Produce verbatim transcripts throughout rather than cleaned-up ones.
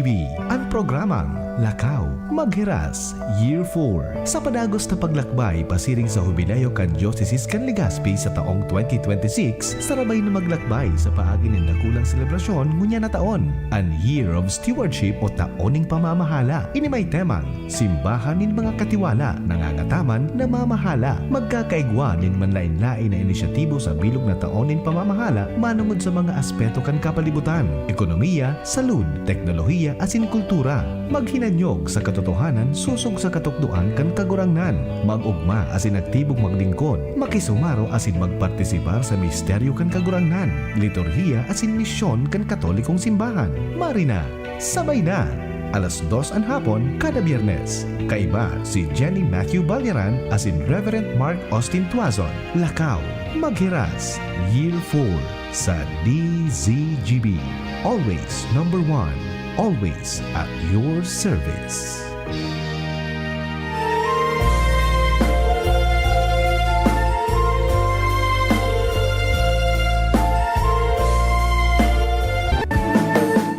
An programang Lakaw Maghiras, Year four. Sa padagos na paglakbay pasiring sa hubileo kan Diocese kan Legazpi sa taong twenty twenty-six, sarabay na maglakbay sa paagi nin dakulang selebrasyon ngunyan na taon, an Year of Stewardship o Taon nin Pamamahala. Ini may temang Simbahan nin mga katiwala, nangangataman, namamahala, magkakaigwa nin manlaen-laen na inisyatibo sa bilog na taon nin pamamahala manongod sa mga aspeto kan kapalibutan, ekonomiya, salud, teknolohiya asin kultura. Maghinanyog sa katotohanan sosog sa katukdoan kan Kagurangnan. Mag-ogma asin aktibong maglingkod, makisumaro asin magpartisipar sa misteryo kan Kagurangnan, liturhiya asin misyon kan Katolikong Simbahan. Marina, sabay na! Alas dos an hapon kada Biyernes. Kaiba si Jenny Matthew Balyaran asin Reverend Mark Austin Tuazon. Lakaw, Maghiras, Year four sa D Z G B. Always number one. Always at your service.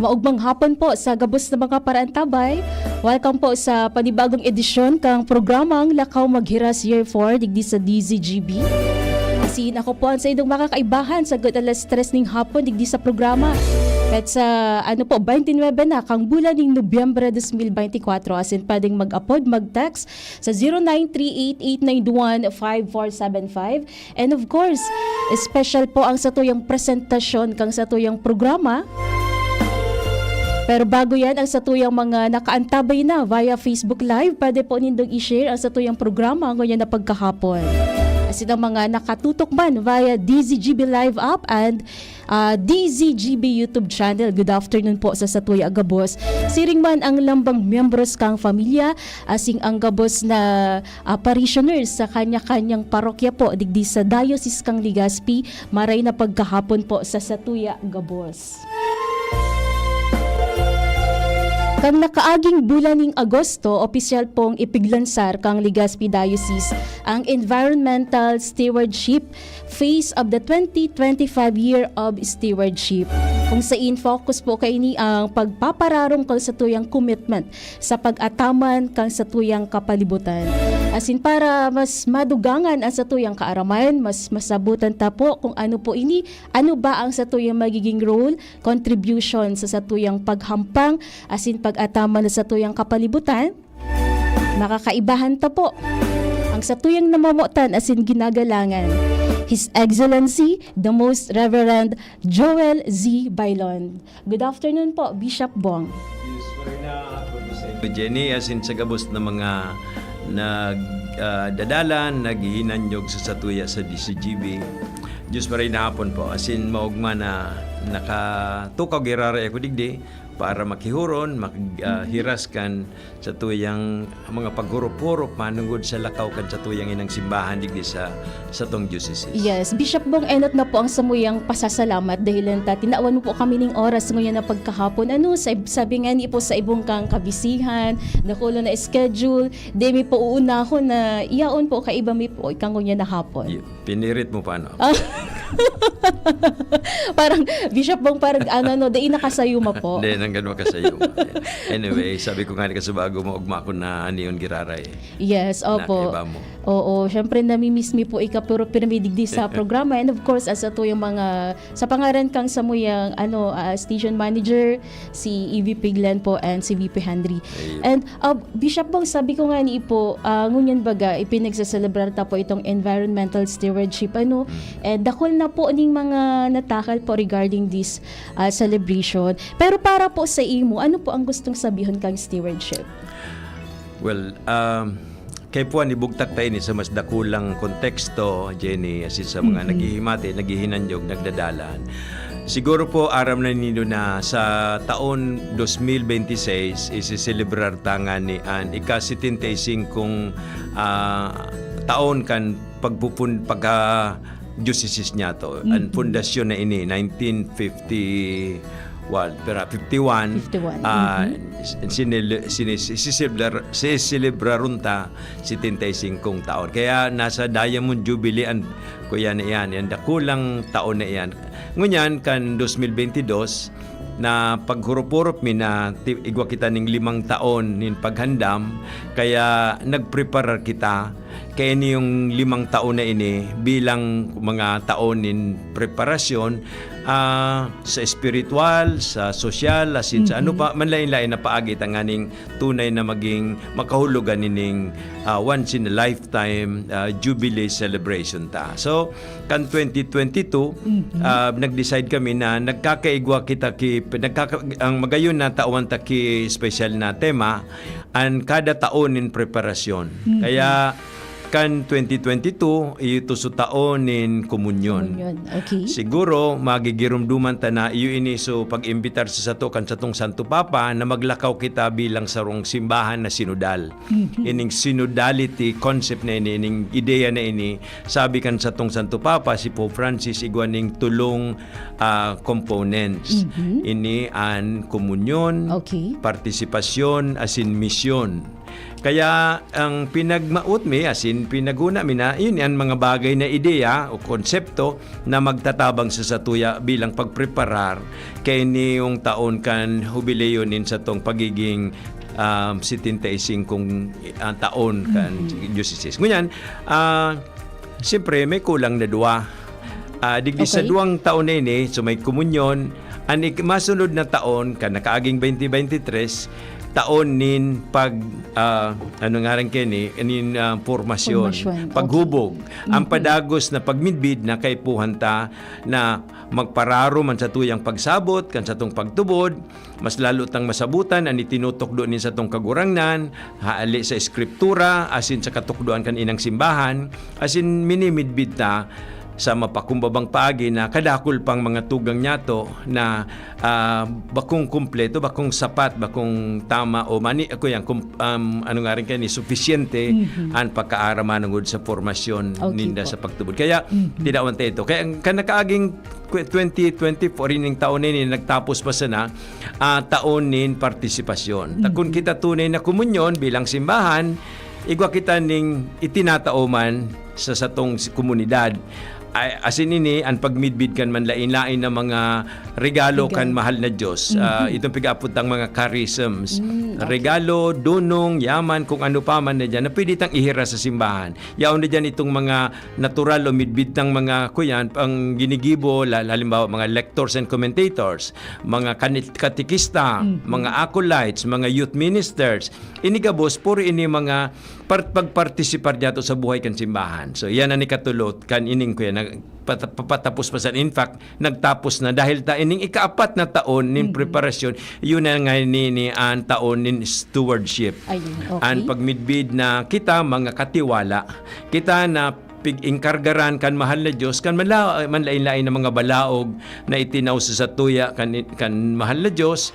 Maugmang hapon po sa gabos na mga paraantabay. Welcome po sa panibagong edisyon kang programang Lakaw Maghiras Year four digdi sa D Z G B. Asin ako po ang saindong makakaibahan sa good alas tres ning hapon digdi sa programa. At sa, ano po, twenty-nine na kang bulan ning Nobyembre dos mil beintikwatro, asin pwedeng mag-apod, mag-text sa zero nine three eight eight nine one five four seven five. And of course, special po ang satuyang presentasyon kang satuyang programa. Pero bago yan, ang satuyang mga nakaantabay na via Facebook Live, pwede po nindong i-share ang satuyang programa ngunyan na pagkahapon. Asin ang mga nakatutok man via D Z G B Live app and, ah, D Z G B YouTube channel. Good afternoon po sa satuya gabos. Siring man ang lambang miyembros kang pamilya, asin ang gabos na, ah, parishioners sa kanya-kanyang parokya po digdi sa Diocese kang Legazpi, maray na pagkahapon po sa satuya gabos. Kan nakaaging bulan ning Agosto, opisyal pong ipiglansar kang Legazpi Diocese ang Environmental Stewardship Phase of the twenty twenty-five Year of Stewardship, kung sain focus po kaini ang pagpapararom kan satuyang commitment sa pag-ataman kan satuyang kapalibutan. Asin para mas madugangan ang satuyang kaaraman, mas masabutan ta po kung ano po ini, ano ba ang satuyang magiging role, contribution sa satuyang paghampang asin pag-ataman sa satuyang kapalibutan, makakaibahan ta po ang satuyang namomotan asin ginagalangan, His Excellency, the Most Reverend Joel Z. Bailon. Good afternoon po, Bishop Bong. Diyos marhay na hapon po sa inyo, Jenny, asin sa gabos na mga nag, ah, dadalan, naghihinanyog sa satuya sa D Z G B. Diyos marhay na hapon po. Asin maogma na nakatukaw giraray ako digdi para makihuron, mak-, ah, hiras kan satuyang mga paghurup-hurup manongod sa lakaw kan satuyang inang simbahan digdi sa satong diocese. Yes, Bishop Bong, enot na po ang samuyang pasasalamat dahilan ta tinawan mo po kami ning oras ngunyan na pagkahapon. Ano, sab-, sabi nga ni po sa ibong kang kabisihan, dakulo na schedule, di mi po uunahon na iyaon po kaiba mi po ika ngunyan na hapon. Ye-, pinirit mo pa, no? Ah. Parang, Bishop Bong, parang ano, no, dai nakasayuma po. Hindi, nanggan makasayuma. Anyway, sabi ko nga ni kasubago mo, ugma ko na aniyon giraray. Yes, opo. Naiba mo. Oo, syempre, namimiss mi po ika, pero pirmi digdi sa programa. And of course, as ato yung mga, sa pangaran kang samuyang, ano, ah, station manager, si E V P Glenn po and si V P Henry. Ayun. And, ah, Bishop Bong, sabi ko nga ni po, ah, ngunyan baga, ipinagsaselebrar ta po itong environmental stewardship, ano? Mm. Eh, dakul na po ning mga natakal po regarding this, ah, celebration. Pero para po sa imo, ano po ang gustong sabihon kang stewardship? Well, um, kay Puan, ibugtak ta ini sa mas dakulang konteksto, Jenny, asin sa mga Mm-mm. naghihimati, naghihinanyog, nagdadalan. Siguro po, aram na nindo na sa taon dos mil bente seis, isiselebrar ta ngani an ika-setenta y singkong, ah, taon kan pagpupun-, pagka-diocese niyato. An Mm-mm. pundasyon na ini, nineteen fifty-one, Well, pero fifty-one, fifty-one, ah, mhm. Sinele-, sine-, siselebraro-, siselebraron ta setenta y singkong taon. Kaya nasa Diamond Jubilee an, kuya na iyan, yan dakulang taon na iyan. Ngunyan, kan dos mil bentidós, na paghurop-hurop mi na ti-, igwa kita ning limang taon nin paghandam, kaya nagpreparar kita. Kaya ini yung limang taon na ini bilang mga taon nin preparasyon, ah, sa espiritual, sa sosyal, asin sa ano Mhm. pa, manlain-lain na paagi tanganing tunay na maging makahulugan nining, ah, once in a lifetime, ah, jubilee celebration ta. So, kan twenty twenty-two, Mhm. ah, nag-decide kami na nagkakaigwa kita ki, nagkaka-, ang magayon na tawan ta ki special na tema, an kada taon nin preparasyon. Mhm. Kaya, kan twenty twenty-two, iyo to so taon nin komunyon. Komunyon, okay. Siguro, magigirumduman ta na iyo ini so pag-imbitar sa sato kan satong Santo Papa na maglakaw kita bilang sarong simbahan na sinodal. Mhm. Ining synodality concept na ini, ining ideya na ini, sabi kan satong Santo Papa, si Pope Francis, igwa ning tulong, ah, components. Mhm. Ini an komunyon, Okay. partisipasyon, asin misyon. Kaya ang pinagmaot mi, asin pinaghona mi na, yun an mga bagay na ideya o konsepto na magtatabang sa satuya bilang pagpreparar kay niyong taon kan hubileo nin satong pagiging, um, setenta y singkong, ah, taon kan Mhm. diocese. Ngunyan, ah, siyempre, may kulang na duwa. Ah, digdi sa Okay. duwang taon na ini, so may komunyon, an ik-, masunod na taon, kan nakaaging twenty twenty-three, taon nin pag, ah, ano ngaran kaya ni, nin, ah, formasyon, Formasyon, okay. paghubog. Ang Mhm. padagos na pagmidbid na kaipuhan ta na magpararom an satuyang pagsabot, kan satong pagtubod, mas lalo tang masabutan an itinutukdo nin satong Kagurangnan, hali sa Eskriptura, asin sa katukdoan kan inang simbahan, asin minimidbid ta sa mapakumbabang paagi na kadakul pang mga tugang niyato na, ah, bakong kumpleto, bakong sapat, bakong tama, o mani, ako yan, kum-, um, ano nga rin kayo, ni sufisyente Mhm. an pagkaaram manungod sa formasyon Okay ninda po. sa pagtubod. Kaya, Mhm. tinawan tayo ito. Kaya ang kan nakaaging kwe-, twenty twenty-four, ining taon na ini, nagtapos pa sana, ah, taon nin partisipasyon. Ta kun Mhm. kita tunay na komunyon bilang simbahan, igwa kita ning itinatao man sa satong si-, komunidad. Ay, asin ini, an pagmidbid kan manlain-lain na mga regalo kan Regalo. mahal na Diyos. Ah, Mhm. itong pigaapod tang mga charisms. Mm, okay. Regalo, dunong, yaman, kung ano pa man na dyan, na pwede tang ihira sa simbahan. Yaon na dyan itong mga natural o midbid ng mga, kuyan, ang ginigibo, la-, halimbawa, mga lectors and commentators, mga kanit-, katekista, Mhm. mga acolytes, mga youth ministers. Ini gabos, puro ini mga part-, pagpartisipar niyato sa buhay kan simbahan. So, iyan an ikatulot kan ining, kuya, nag-, pata-, papatapos pa sa, in fact, nagtapos na dahil ta ining ikaapat na taon nin Mm. preparasyon, yun na nga ini, ni an taon nin stewardship. Ayun, okay. An pagmidbid na kita mga katiwala, kita na pig-engkargaran kan mahal na Diyos, kan mala-, manlain-lain na mga balaog na itinaw sa satuya kan, kan mahal na Diyos,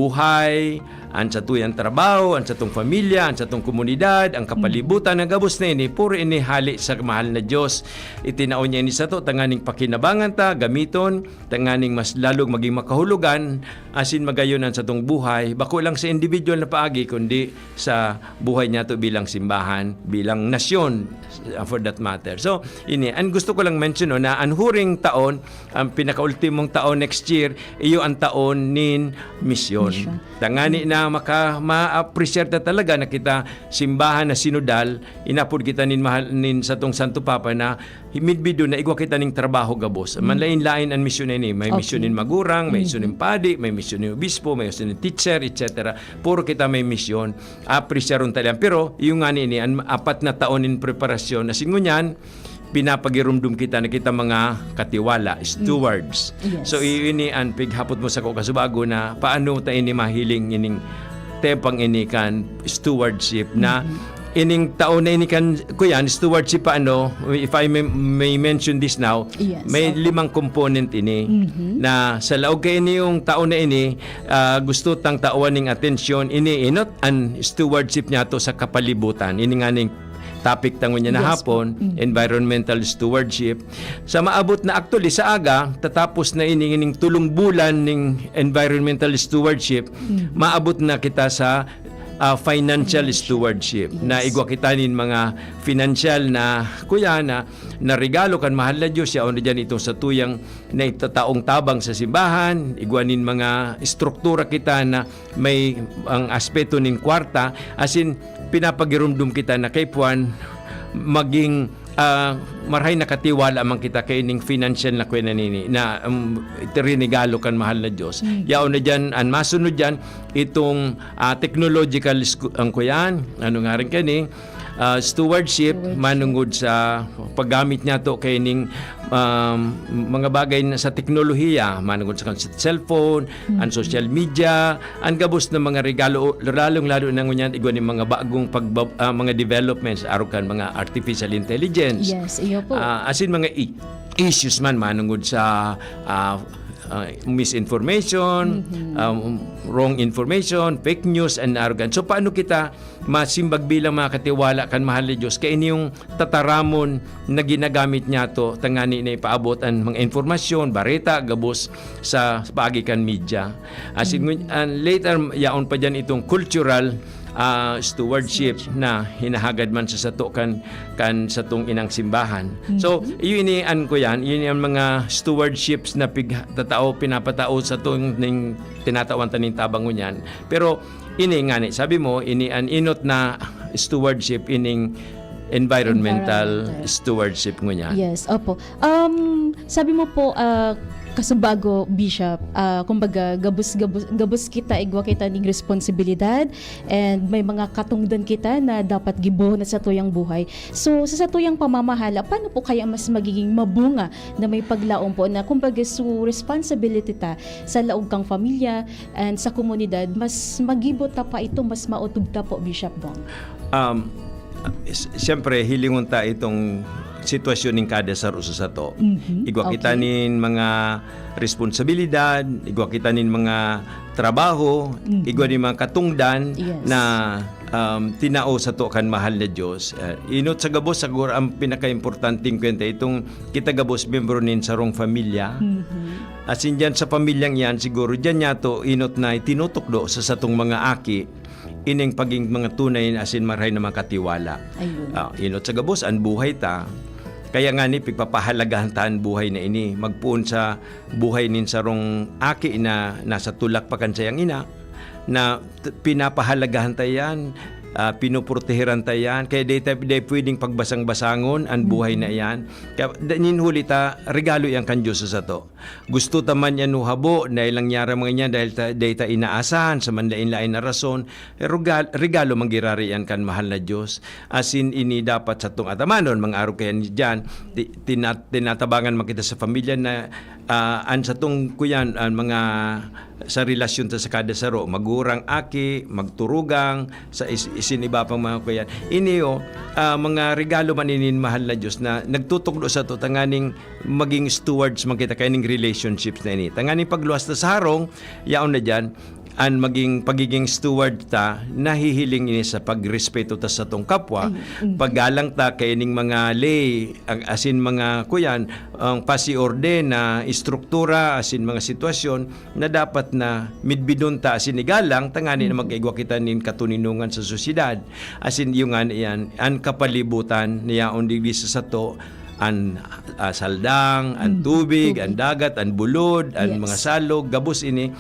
buhay, an satuyang trabaho, an satong pamilya, an satong komunidad, ang kapalibutan, Mm. ang gabos na ini, puro ini hali sa mahal na Diyos. Itinaw niya ini sato tanganing pakinabangan ta, gamiton, tanganing mas lalong maging makahulugan, asin magayon an satong buhay, bako lang sa individual na paagi, kundi sa buhay niyato bilang simbahan, bilang nasyon, uh, for that matter. So, ini, an gusto ko lang mention, no, na an huring taon, ang pinakaultimong taon next year, iyo an taon nin misyon. Misyon. Tangani na maka-, ma-appreciate ta talaga na kita simbahan na sinodal, inapod kita nin mahal, nin satong Santo Papa na midbidon na igwa kita ning trabaho gabos. Mm. Manlain-lain an misyon na ini. May Okay. misyon nin magurang, may misyon Mhm. nin padi, may misyon nin obispo, may misyon nin teacher, et cetera. Puro kita may misyon. Apresyaron ta diyan. Pero, iyo ngani ini, an apat na taon nin preparasyon. Asin ngunyan, pinapagirumdom kita na kita mga katiwala, Mm. stewards. Yes. So, iyo ini an pighapot mo sako kasubago na paano ta ini mahiling ining tepang ini kan stewardship na Mhm. ining taon na ini kan, kuyan, stewardship, paano, if I may, may mention this now, Yes, may opo. limang component ini Mhm. na sa laog kay ini yung taon na ini, ah, gusto tang tawan ning atensyon, ini inot an stewardship niyato sa kapalibutan. Ini nga ning topic ta ngunyan na Yes po. hapon, Mm. environmental stewardship. Sa maabot na, actually, sa aga, tatapos na ini, ining tulong bulan ning environmental stewardship, Mm. maabot na kita sa, ah, financial Financial. stewardship, na Yes. igwa kita nin mga financial na, kuya, na, na regalo kan mahal na Diyos, yaon na dyan itong sa tuyang na itataong tabang sa simbahan, igwa nin mga estruktura kita na may ang aspeto nin kwarta, asin pinapagirumdom kita na kaipuhan maging, ah, marahay na katiwala man kita kaining financial na kuya na nini, na, um, rinegalo kan mahal na Diyos. Mm. Yaon na dyan, an masunod dyan, itong, ah, technological sku-, ang kuyan, ano nga rin kani, ah, stewardship, Stewardship. manungod sa paggamit niya to kaining, um, mga bagay na sa teknolohiya, manungod sa kan-, cellphone, Mm. an social media, an gabos na mga regalo, lalong-lalo na ngunyan, igwa ni mga bagong pagba-, ah, mga developments, arog kan mga artificial intelligence. Yes, iyo po. Ah, asin mga i-, issues man manungod sa, ah, ah, misinformation, Mhm. um, wrong information, fake news, and arog kan. So, paano kita masimbag bilang mga katiwala kan mahal na Diyos? Kaya ini yung tataramon na ginagamit niya to, tangani na ipaabot an mga informasyon, bareta, gabos sa, sa paagi kan media. Asin ngun-, and later, yaon pa dyan itong cultural, ah, stewardship Stewardship. na hinahagad man sa sato kan, kan satong inang simbahan. So, Mhm. yun ni an ko yan, yun yung mga stewardships na pig-, tatao, pinapatao sa tong ning tinatawan ta ning tabang ngunyan. Pero ini ngani, sabi mo, ini an inot na stewardship, ining environmental Environmental. stewardship ngunyan. Yes, opo. Um, sabi mo po, ah, kasumbago, Bishop, ah, kumbaga, gabos, gabos, gabos kita, igwa kita ning responsibilidad, and may mga katungdan kita na dapat gibohon sa satuyang buhay. So, sa satuyang pamamahala, paano po kaya mas magiging mabunga na may paglaom po na, kumbaga, so responsibility ta sa laog kang pamilya and sa komunidad, mas magibo ta pa ito, mas maotob ta po, Bishop Bong? Um, s-, siyempre, hilingon ta itong sitwasyon ning kada saro sa sato. Mhm. Igwa kita Okay. nin mga responsibilidad, igwa kita nin mga trabaho, Mhm. igwa nin mga katungdan Yes. na, um, tinao sato kan mahal na Diyos. Eh, inot sa gabos, siguro ang pinakaimportanteng kwenta, itong kita gabos, miyembro nin sarong pamilya. Mhm. Asin diyan sa pamilyang iyan, siguro diyan niya to inot na itinutukdo sa satong mga aki, ining paging mga tunay asin marahay na makatiwala. Ayun. Ah, inot sa gabos, an buhay ta. Kaya nga ni, pigpapahalagahan ta an buhay na ini. Magpoon sa buhay nin sarong aki na nasa tulak pa kan sayang ina, na t-, pinapahalagahan ta yan, ah, pinoproteheran ta yan. Kaya di ta, di pwedeng pagbasang-basangon an buhay na Mhm. yan. Kaya, da-, nin huli ta, regalo yan kan Diyos sa sato. Gusto ta man yan o habo, dai nangyari mga yan dahil ta, dai ta inaasahan sa manlain-lain na rason. Pero gal-, regalo man girari yan kan mahal na Diyos. Asin ini dapat satong atamanon, mga arog kayan diyan. Ti-, tina-, tinatabangan man kita sa pamilya na, ah, an satong kuyan, an mga sa relasyon ta sa kada saro, magurang, aki, magturugang, sa is-, isin iba pang mga kuyan. Ini, oh, ah, mga regalo man ini nin mahal na Diyos na nagtutukdo sato tanganing maging stewards man kita kaining relationships na ini. Tanganing pagluwas ta sa harong, yaon na diyan, an maging pagiging steward ta, nahihiling ini sa pagrespeto ta sa satong kapwa, Ay, mm. paggalang ta kaining mga lay, ang, asin mga kuyan, ang pasiorden na estruktura, asin mga sitwasyon na dapat na midbidon ta asin igalang, tangani na Mm. magkaigwa kita nin katoninongan sa sosyedad. Asin iyo nga na iyan, an kapalibutan na yaon digdi sa sato, an, ah, saldang, an Mm, tubig, tubig. an dagat, an bulod, an Yes. mga salog, gabos ini,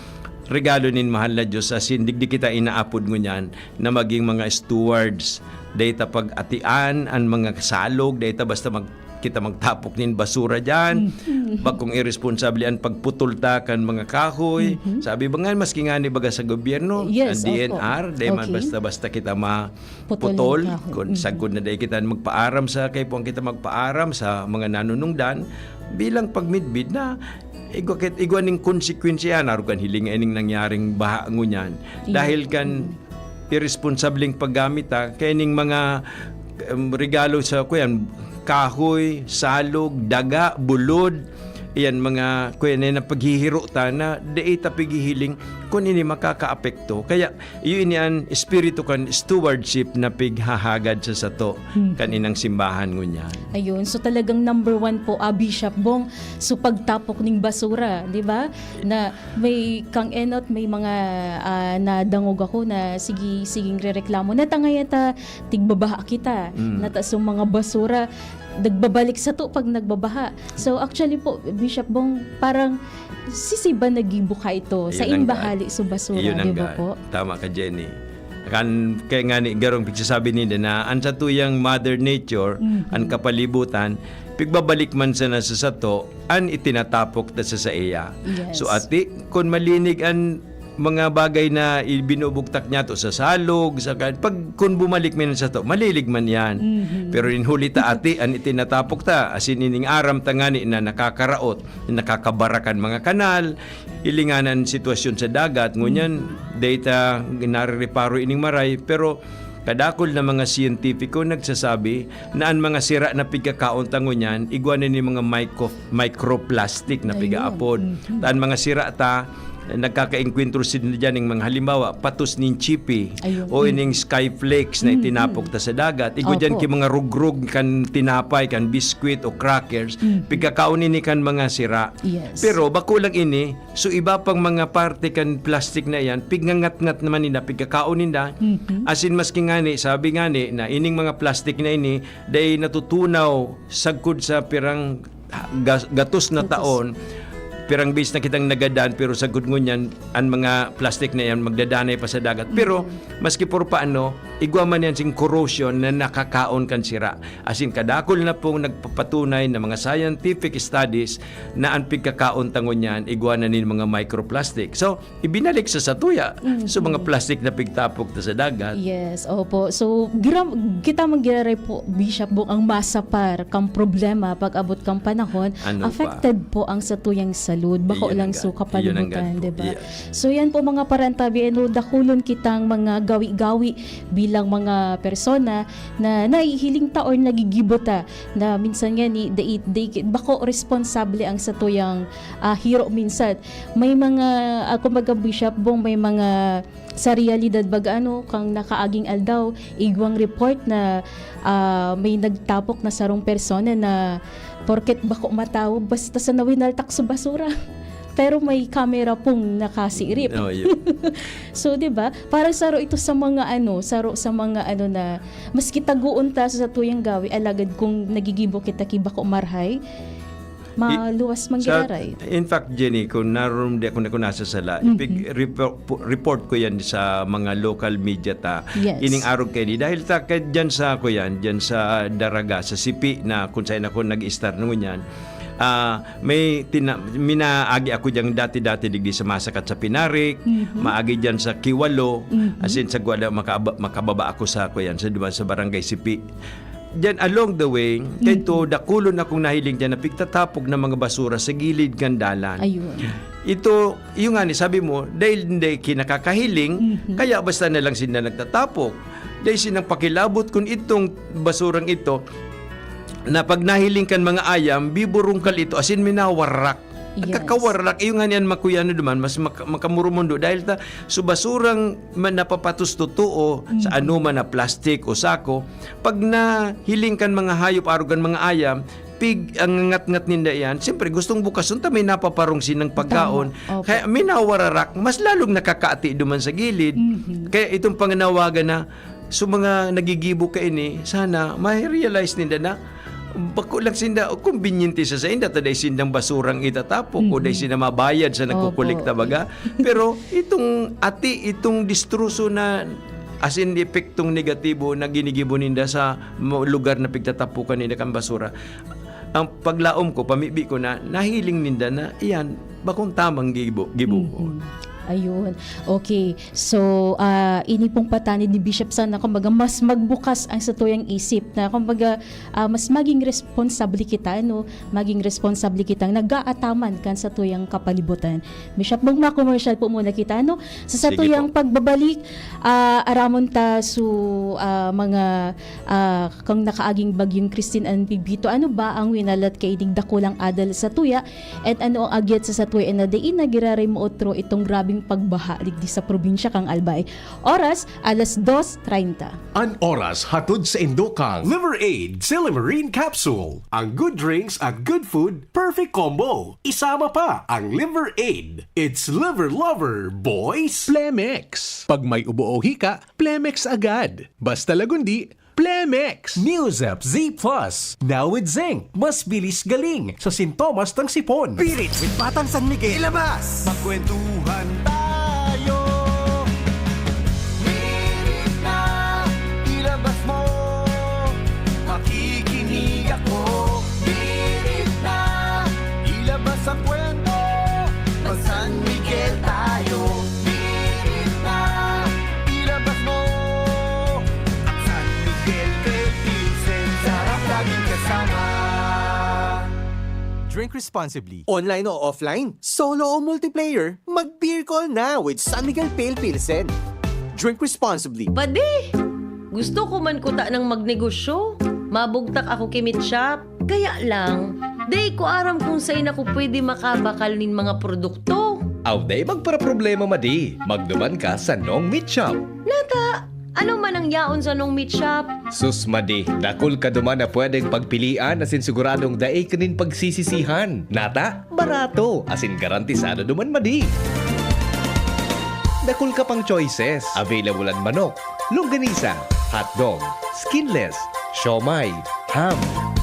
regalo nin mahal na Diyos, asin digdi kita inaapod ngunyan na maging mga stewards. Dai ta pag-atian an mga salog, dai ta basta mag-, kita magtapok nin basura diyan. Mm. Bagkong iresponsable an pagputol ta kan mga kahoy. Mhm. Sabi ba nga, maski nga ni baga sa gobyerno, Yes, an opo. D N R, dai man Okay. basta-basta kita ma-, Putol putol, ang kahoy. kun Mhm. sagkod na dai kita magpaaram sa, kaipuhan kita magpaaram sa mga nanunungdan, bilang pagmidbid na igwa kit-, igwa ning konsekwensya na, arog kan hiling ining nangyaring baha ngunyan. Iyo. Dahil kan Mhm. iresponsableng paggamit, ha, kaining mga, um, regalo sa, kuyan, kahoy, salog, daga, bulod, iyan mga, kuyan, na paghihiro ta na dai ta pighihiling kun ini makakaapekto. Kaya, iyo ini an espiritu kan stewardship na pighahagad sa sato Mhm. kan inang simbahan ngunyan. Ayun. So, talagang number one po, ah, Bishop Bong, so pagtapok ning basura, di ba? Na may kang enot, may mga, ah, nadangog ako na sige, siging rereklamo na tangay ta tigbabaha kita, Mm. na ta so mga basura, nagbabalik sato pag nagbabaha. So, actually po, Bishop Bong, parang sisiba nagibo ka ito sa Iyon ang ingbahali gaan. So basura, Iyon ang di ba gaan. Po? Tama ka, Jenny. Kan, kaya nga ni, garong pigsasabi ninda na an satuyang Mother Nature, Mhm. an kapalibutan, pigbabalik man sana sa sato, an itinatapok ta sa saiya. Yes. So, ati, kun malinig an mga bagay na ibinubugtak niya to sa salog, sa kan-, pag, kun bumalik man sa sato, malilig man yan. Mhm. Pero in huli ta, ati, an itinatapok ta, asin ining aram ta ngani na nakakaraot, nakakabara kan mga kanal, ilinganan sitwasyon sa dagat, ngunyan, Mhm. data, narereparo ining maray, pero kadakul na mga siyentipiko nagsasabi na an mga sira na pigkakaon ta ngunyan, igwa na ni mga micro-, microplastic na Ayun. Pigaapod. Mhm. Ta an mga sira ta, nagkakaengkwentro sila diyan ng mga halimbawa, patos ning chipi Ayun. O ining skyflakes na Mhm. itinapok ta sa dagat. Igwa diyan Opo. Ki mga rugrug kan tinapay, kan biskwit o crackers. Mhm. Pigkakaon ini kan mga sira. Yes. Pero bako lang ini, so iba pang mga parte kan plastic na iyan, pigngangatngat naman ninda, pigkakaon ninda. Mhm. Asin maski ngani, sabi ngani na ining mga plastic na ini, dai natutunaw sagkod sa pirang gas-, gatos na Gatos. Taon, pirang bis na kitang nagadan, pero sagkod ngunyan, an mga plastic na yan magdadanay pa sa dagat. Pero, Mm. maski por paano, igwa man yan sing corrosion na nakakaon kan sira. Asin kadakul na pong nagpapatunay na mga scientific studies na an pigkakaon ta ngunyan, igwa na nin mga microplastic. So, ibinalik sa satuya, Mhm. so mga plastic na pigtapok ta sa dagat. Yes, opo. So, gira-, kita man giraray po, Bishop Bong, ang masapar kang problema pag-abot kang panahon, Ano pa? Affected po ang satuyang salud. Bako Iyon lang ang ga-, so iyon ang kapalibutan, gad po. Di ba? Yes. So, yan po, mga parantabi, ano, dakulon kitang mga gawi-gawi bilang mga persona na nahihiling ta or nagigibo ta na minsan nga ni, dai, dai, bako responsable ang satuyang, ah, hiro minsan. May mga, ah, kumbaga, Bishop Bong, may mga sa realidad baga, ano, kang nakaaging aldaw, igwang report na, ah, may nagtapok na sarong persona na porket bako matawo, basta sa nawinaltak sa basura. Pero may kamera pong nakasiirip. Oh, yun. So, di ba? Parang saro ito sa mga ano, saro sa mga ano na, maski tagoon ta sa satuyang gawi, alagad kung nagigibo kita ki bako marhay, maluwas man giraray. Sa, in fact, Jenny, kung naroon di ako na, kung nasa sala, Mhm. ipig-, repo-, po-, report ko yan sa mga local media ta. Yes. Ining arog kaini. Dahil ta, kay, dyan sa, ko yan, dyan sa Daraga, sa Sipi na kung saan ako nag-start ngunyan, ah, may tina-, minaagi ako dyang dati-dati digdi sa Masakat sa Pinarik, Mhm. maagi dyan sa Kiwalo, Mhm. asin sa Guala, makaba-, makababa ako sa, ko yan, sa, di ba, sa Barangay Sipi. Diyan, along the way, kay Mhm. to, dakulon akong nahiling diyan na pigtatapok ng mga basura sa gilid kan dalan. Ayun. Ito, yung nga ni, sabi mo, dahil hindi kinakakahiling, Mhm. kaya basta na lang sila nagtatapok. Dahil sinang pakilabot kung itong basurang ito, na pag nahiling kan mga ayam, biburungkal ito, as in, minawarak. Yes. Kakawarak, iyo nga niyan makuyano duman, mas mak-, makamurumundo. Dahil ta, so basurang man napapatos totoo sa Mm. anoman na plastic o sako, pag nahiling kan mga hayop, arog kan mga ayam, pig, ang ngatngat ninda iyan, siyempre, gustong bukason ta may napaparong sinang pagkaon. Tama. Opo. Kaya minawararak, mas lalong nakakaati duman sa gilid. Mhm. Kaya itong panganawagan na, so mga nagigibo kaini, sana ma-realize ninda na bako lang sinda, o, kombinyente sa sainda, ta dai sindang basurang itatapok, o dai Mm-mm. sinda mabayad sa Opo. nagkukolekta, baga. Pero itong ati, itong distroso na, as in, epektong negatibo na ginigibo ninda sa mo-, lugar na pigtatapukan ninda kan basura, ang paglaom ko, pamibi ko na nahiling ninda na iyan, bakong tamang gibo-, gibo ko. Mhm. Ayun. Okay. So, ah, ini pong patanid ni Bishop sana, kumbaga, mas magbukas ang satuyang isip na, kumbaga, ah, mas maging responsable kita, ano, maging responsable kitang nag-aataman kan satuyang kapalibutan. Bishop, magma-commercial po muna kita, ano? Sa Sige satuyang po. pagbabalik, ah, aramon ta su, ah, mga, ah, kang nakaaging bagyong Christine and Pibito, ano ba ang winalat kaining dakulang adal satuya? At ano ang agyat sa satuya na diin na giraray mo otro itong grabeng pagbaha digdi sa probinsya kan Albay. Oras, alas dos treinta. An oras hatod saindo kan Liver Aid Silimarin Capsule. Ang good drinks at good food, perfect combo. Isama pa ang Liver Aid. It's Liver Lover, boys! Plemex. Pag may ubo o hika, Plemex agad. Basta lagundi, Plemex! Neozep Z Plus, now with zinc. Mas bilis galing sa sintomas ng sipon. Spirit with Batang San Miguel. Ilabas! Magkwentuhan tayo. Spirit na ilabas mo. Makikinig ako. Spirit na ilabas ang kwento. Mag San Miguel tayo. Spirit na ilabas mo. At San Miguel Philippines, sarap laging kasama. Drink responsibly. Online o offline, solo o multiplayer, mag-beer call na with San Miguel Pale Pilsen. Drink responsibly. Padi, gusto ko man kuta ng magnegosyo. Mabugtak ako ki Meat Shop. Kaya lang, dai ko aram kung sain ako pwede makabakal nin mga produkto. Aw, dai magparaproblema, madi. Magduman ka sa Nong Meat Shop. Nata, ano man ang yaon sa Nong Meat Shop? Sus, madi, dakul ka duman na pwedeng pagpilian asin siguradong dai ka nin pagsisisihan. Nata, barato, asin garantisado duman, madi. Dakul ka pang choices. Available an manok, longganisa, hotdog, skinless, siomai, ham,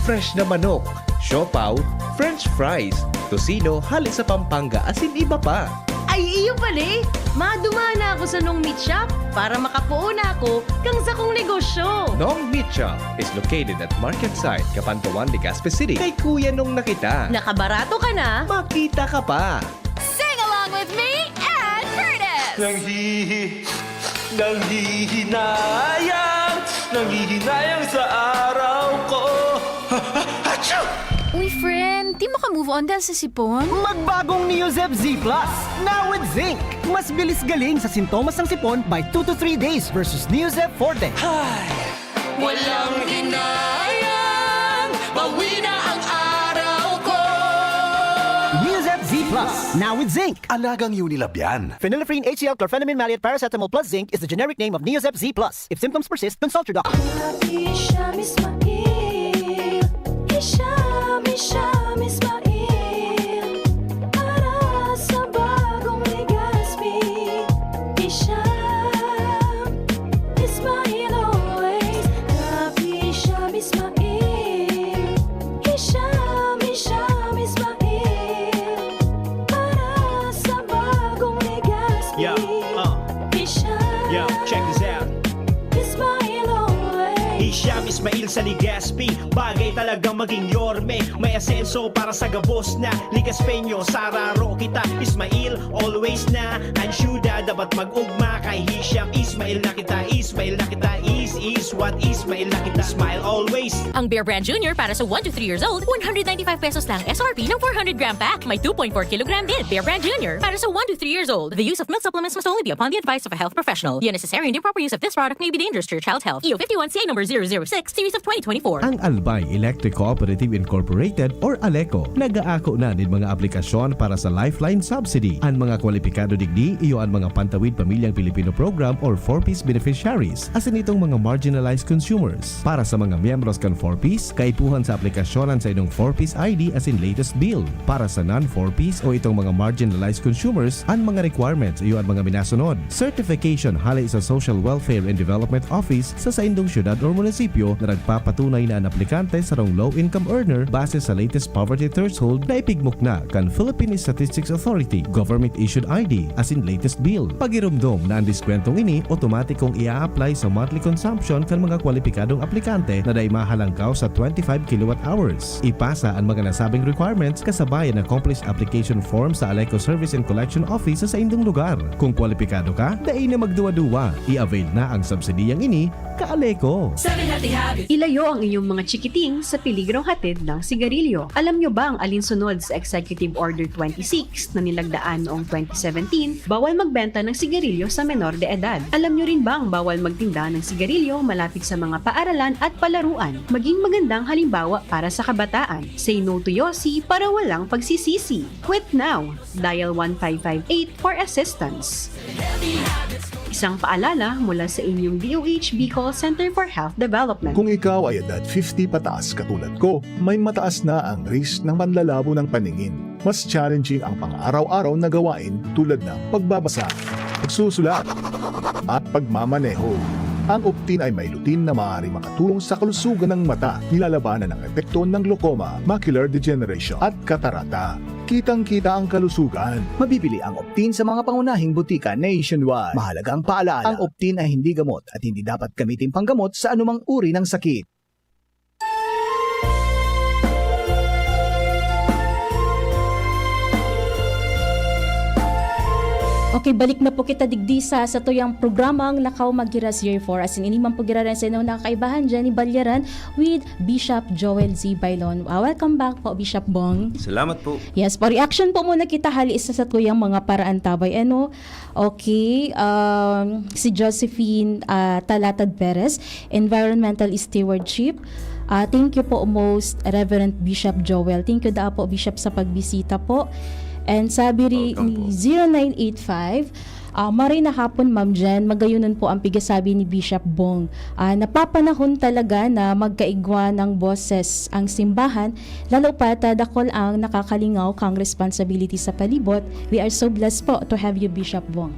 fresh na manok, siopaw, french fries, tocino hale sa Pampanga asin iba pa. Ay, iyo pala eh! Maduman na ako sa Nong Meat Shop para makapoon na ako kan sakong negosyo. Nong Meat Shop is located at Market Site, Kapantawan, Legazpi City. Kay Kuya Nong na kita. Nakabarato ka na. Makita ka pa. Sing along with me and Curtis! Nanghihi-, nanghihinayang, nanghihinayang sa araw ko. Achoo! Uy, friend, di mo ka move on dahil sa sipon? Magbagong Neozep Z Plus, now with zinc. Mas bilis galing sa sintomas ng sipon by two to three days versus Neozep Forte. Hay! Walang hinayang, bawi na ang araw ko. Neozep Z Plus, now with zinc. Alagang Unilab yan. Phenylephrine H C L chlorphenamine maleate paracetamol plus zinc is the generic name of Neozep Z Plus. If symptoms persist, consult your doctor. Hisham Ismail, Hisham, Hisham Ismail, para sa bagong Legazpi. Hisham Ismail always, Rap Hisham Ismail, Hisham, Hisham Ismail, para sa bagong Legazpi. Yeah, uh. Hisham. Yeah, check this out. Ismail always. Hisham Ismail sa Legazpi, bagay talagang maging yorme. May asenso para sa gabos na Legazpeño. Sararo kita, Ismail always na. Ang syudad dapat mag-ugma kay Hisham. Ismail na kita, Ismail na kita. Is, is what, Ismail na kita. Smile always. Ang Bear Brand Junior para sa one to three years old, one hundred ninety-five pesos lang S R P ng four hundred gram pack. May two point four kilogram din. Bear Brand Junior para sa one to three years old. The use of milk supplements must only be upon the advice of a health professional. The unnecessary and improper use of this product may be dangerous to your child's health. E O fifty-one C A number zero zero six, series of twenty twenty-four. Ang Albay Electric Cooperative Incorporated or ALECO nag-aako na nin mga aplikasyon para sa Lifeline Subsidy. An mga kwalipikado digdi iyo an mga Pantawid Pamilyang Pilipino Program or four Ps beneficiaries, asin itong mga marginalized consumers. Para sa mga miyembros kan four Ps, kaipuhan sa aplikasyon an saindong four Ps I D asin latest bill. Para sa non-four Ps o itong mga marginalized consumers, an mga requirements iyo an mga minasunod. Certification hale sa Social Welfare and Development Office sa saindong syudad or munisipyo na nagpapatunay na an aplikante sarong low-income earner base sa latest poverty threshold na ipigmukna kan Philippine Statistics Authority, government-issued I D, asin latest bill. Pagiromdom na an diskwentong ini otomatikong i-a-apply sa monthly consumption kan mga kwalipikadong aplikante na dai mahalangkaw sa twenty-five kilowatt hours. Ipasa an mga nasabing requirements kasabay an accomplished application form sa ALECO Service and Collection Office sa saindong lugar. Kung kwalipikado ka, dai na magduwa-duwa. I-avail na ang subsidiyang ini Kaale ko. Seven Healthy Habits. Ilayo ang inyong mga chikiting sa peligrong hatid ng sigarilyo. Alam nyo ba ang alinsunod sa Executive Order twenty-six na nilagdaan noong twenty seventeen? Bawal magbenta ng sigarilyo sa menor de edad. Alam nyo rin ba ang bawal magtinda ng sigarilyo malapit sa mga paaralan at palaruan? Maging magandang halimbawa para sa kabataan. Say no to Yossi para walang pagsisisi. Quit now! Dial one five five eight for assistance. Isang paalala mula sa inyong D O H Bicol Center for Health Development. Kung ikaw ay edad fifty pataas katulad ko, may mataas na ang risk ng panlalabo ng paningin. Mas challenging ang pang-araw-araw na gawain tulad ng pagbabasa, pagsusulat, at pagmamaneho. Ang Optin ay may lutein na maaaring makatulong sa kalusugan ng mata, nilalabanan ang epekto ng glaucoma, macular degeneration, at katarata. Kitang-kita ang kalusugan. Mabibili ang Optin sa mga pangunahing butika nationwide. Mahalagang paalala, ang Optin ay hindi gamot at hindi dapat gamitin panggamot sa anumang uri ng sakit. Okay, balik na po kita digdi sa satuyang programang Lakaw Maghiras Year four. Asin ini man po giraran sa inong nakakaibahan dyan ni Balyaran with Bishop Joel Z. Bailon. Ah, welcome back po, Bishop Bong. Salamat po. Yes po, reaction po muna kita hali sa satuyang mga paraantabay. Ano? Okay, um, si Josephine ah, Talatad Perez, Environmental Stewardship. Ah, thank you po, Most Reverend Bishop Joel. Thank you daa po, Bishop, sa pagbisita po. And sabi ri Welcome ni po. zero nine eight five, ah, maray na hapon, Ma'am Jen, magayunon po ang pigasabi ni Bishop Bong. Ah, napapanahon talaga na magkaigwa ng boses ang simbahan, lalo pa ta dakul ang nakakalingaw kang responsibility sa palibot. We are so blessed po to have you, Bishop Bong.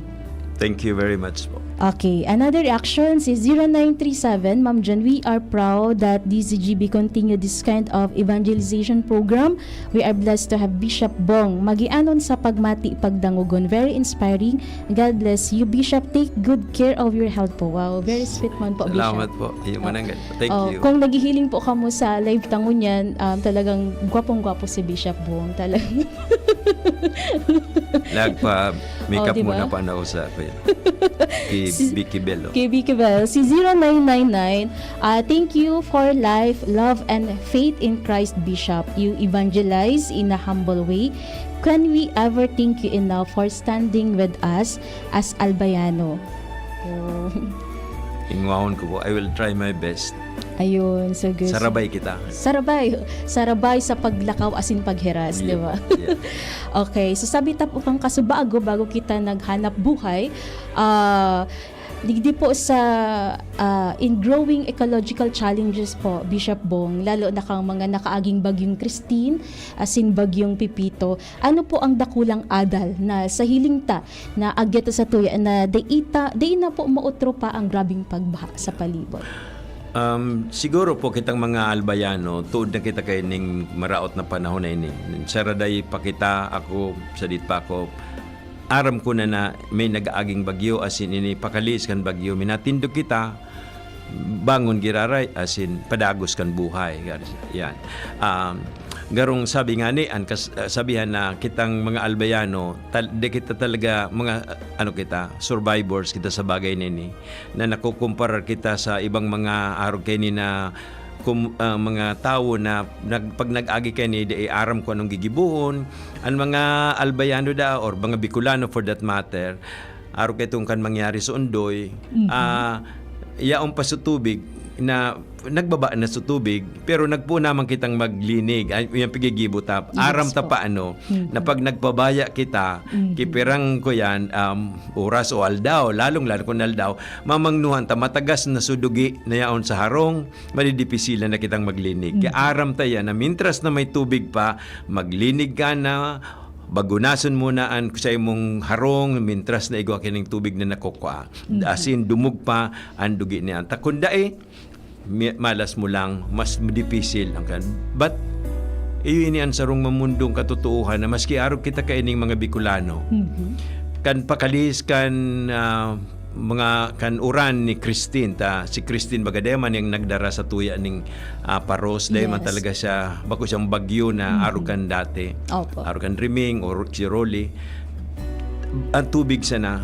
Thank you very much po. Okay, another reaction si zero nine three seven, Ma'am Jen, we are proud that D Z G B continue this kind of evangelization program. We are blessed to have Bishop Bong Magianon sa pagmati pagdangogon. Very inspiring. God bless you, Bishop. Take good care of your health po. Wow, very sweet man po, Salamat Bishop. Po. Iyo man ang thank Oh, you. Kung naghihiling po kamo sa live ta ngunyan, um, talagang gwapong-gwapo si Bishop Bong. Talagang Nagpa-makeup Oh, di ba? Muna pa na usa ko yan. Kay Si- Vicky Bello. Kay Vicky Bell, si zero nine nine nine, ah, thank you for life, love, and faith in Christ, Bishop. You evangelize in a humble way. Can we ever thank you enough for standing with us as Albayano? Oh. Ingwahon ko po. I will try my best. Ayun, so good. Sarabay kita. Sarabay. Sarabay sa paglakaw asin paghiras, di ba? Yeah. Okay, so sabi ta po kang kasubago, bago kita naghanap buhay, ah, digdi po sa ah, in growing ecological challenges po, Bishop Bong, lalo na kang mga nakaaging bagyong Christine, asin bagyong Pepito, ano po ang dakulang adal na sa hiling ta na agya ta sa tuya na dai ta, dai na po maotro pa ang grabing pagbaha sa palibot? Um, siguro po kitang mga Albayano, tuod na kita kay ning maraot na panahon na ini. Saraday pa kita, ako, sadit pa ako, aram ko na na may nag-aaging bagyo, asin ini pakalis kan bagyo, minatindog kita, bangon giraray, asin padagos kan buhay. Yan. Um, garong sabi nga ni, an kas, uh, sabihan na kitang mga Albayano, tal, di kita talaga, mga, uh, ano kita, survivors kita sa bagay na ini, na nakukumparar kita sa ibang mga arog kay ni na kum, ah, mga tawo na nag, pag nag-agi kay ni di aram kung anong gigibohon. Ang mga Albayano da or mga Bicolano for that matter, arog kay itong kan mangyari sa Ondoy, ah, yaon pa sa tubig na nagbaba na sa tubig, pero nagpo naman kitang maglinig. Ay, yung pigigibo ta. Aram ta pa ano, na pag nagpabaya kita, kipirang ko yan, um, oras o aldaw, lalong-lalo kung aldaw, mamangnuhan ta, matagas na sudugi na yaon sa harong, madidipisilan na kitang maglinig. Kaya aram ta yan na mintras na may tubig pa, maglinig ka na, bagunason mo na an sa imong harong, mintras na igwa kining tubig na nakukwa. Asin dumog pa an dugi niya. Ta kung dai, mi, malas mo lang, mas dipisil ang kan. But, iyo ini an sarong mamundong katotoohan na maski arog kita kaining mga Bicolano, kan pakalis kan, ah, mga kan uran ni Christine, ta si Christine baga dai man yang nagdara sa tuya ning, ah, paros, dai man talaga siya, bako siyang bagyo na arog kan dati. Arog kan Riming o si Rolly. Ang tubig sana,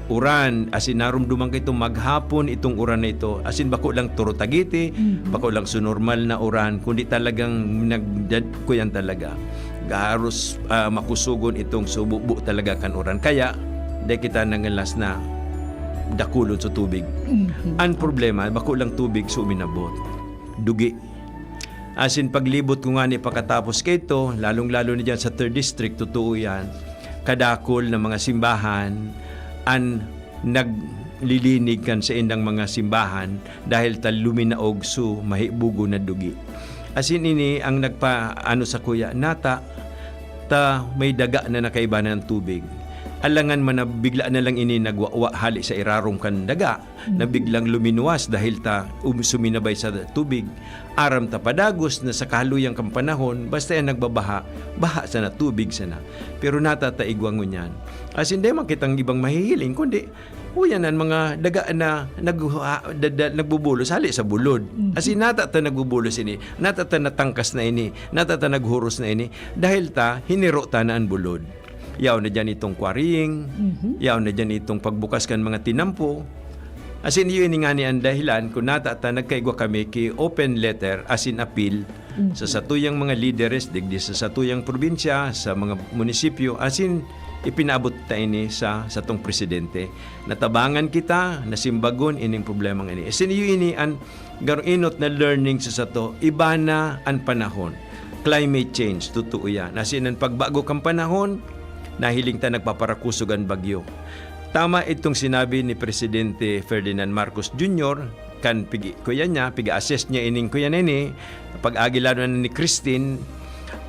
uran, asin narumduman ko itong maghapon, itong uran na ito. Asin bako lang Toro Tagete, Mhm. bako lang su normal na uran, kundi talagang nagdad-, kuyan talaga. Garos, ah, makusugon itong sububo talaga kan uran. Kaya, dai kita nangalas na dakulon sa tubig. Mhm. Ang problema, bako lang tubig su uminabot. Dugi. Asin paglibot ko ngani pakatapos kaito, lalong-lalo na diyan sa third district, totoo yan, kadakul na mga simbahan an naglilinig kan saindang mga simbahan dahil ta luminaog su mahibugon na dugi. Asin ini ang nagpaano sakuya, nata ta may daga na nakaiba na ng tubig. Alangan man na bigla na lang ini nagwawa hali sa irarom kan daga, na Mhm. biglang luminuwas dahil ta um-, suminabay sa tubig. Aram ta padagos na sa kahaluyan kan panahon, basta yan nagbabaha, baha sana, tubig sana. Pero nata ta igwa ngunyan. Asin, dai man kitang ibang mahihiling, kundi, uyan an mga daga na nag-, ah, da-, da-, nagbubulos hali sa bulod. Mhm. Asin, nata ta nagbubulos ini, nata ta natangkas na ini, nata ta naghuros na ini, dahil ta hiniro ta na an bulod. Yaon na diyan itong quarrying, Mhm. yaon na diyan itong pagbukas kan mga tinampo. Asin, iyo ini ngani an dahilan kun nata ta nagkaigwa kami ki open letter asin apil Mhm. sa satuyang mga lideres digdi sa satuyang probinsya, sa mga munisipyo, asin ipinaabot ta ini sa satong presidente. Natabangan kita, nasimbagon ining problemang ini. Asin, iyo ini an garo inot na learning sa sato, iba na an panahon. Climate change, totoo yan. Asin an pagbago kan panahon, nahiling ta nagpaparakusog an bagyo. Tama itong sinabi ni Presidente Ferdinand Marcos Junior, kan pigi-, kuya niya, piga-assess niya ining kuya na ini, pag-agi lalo na ni Christine,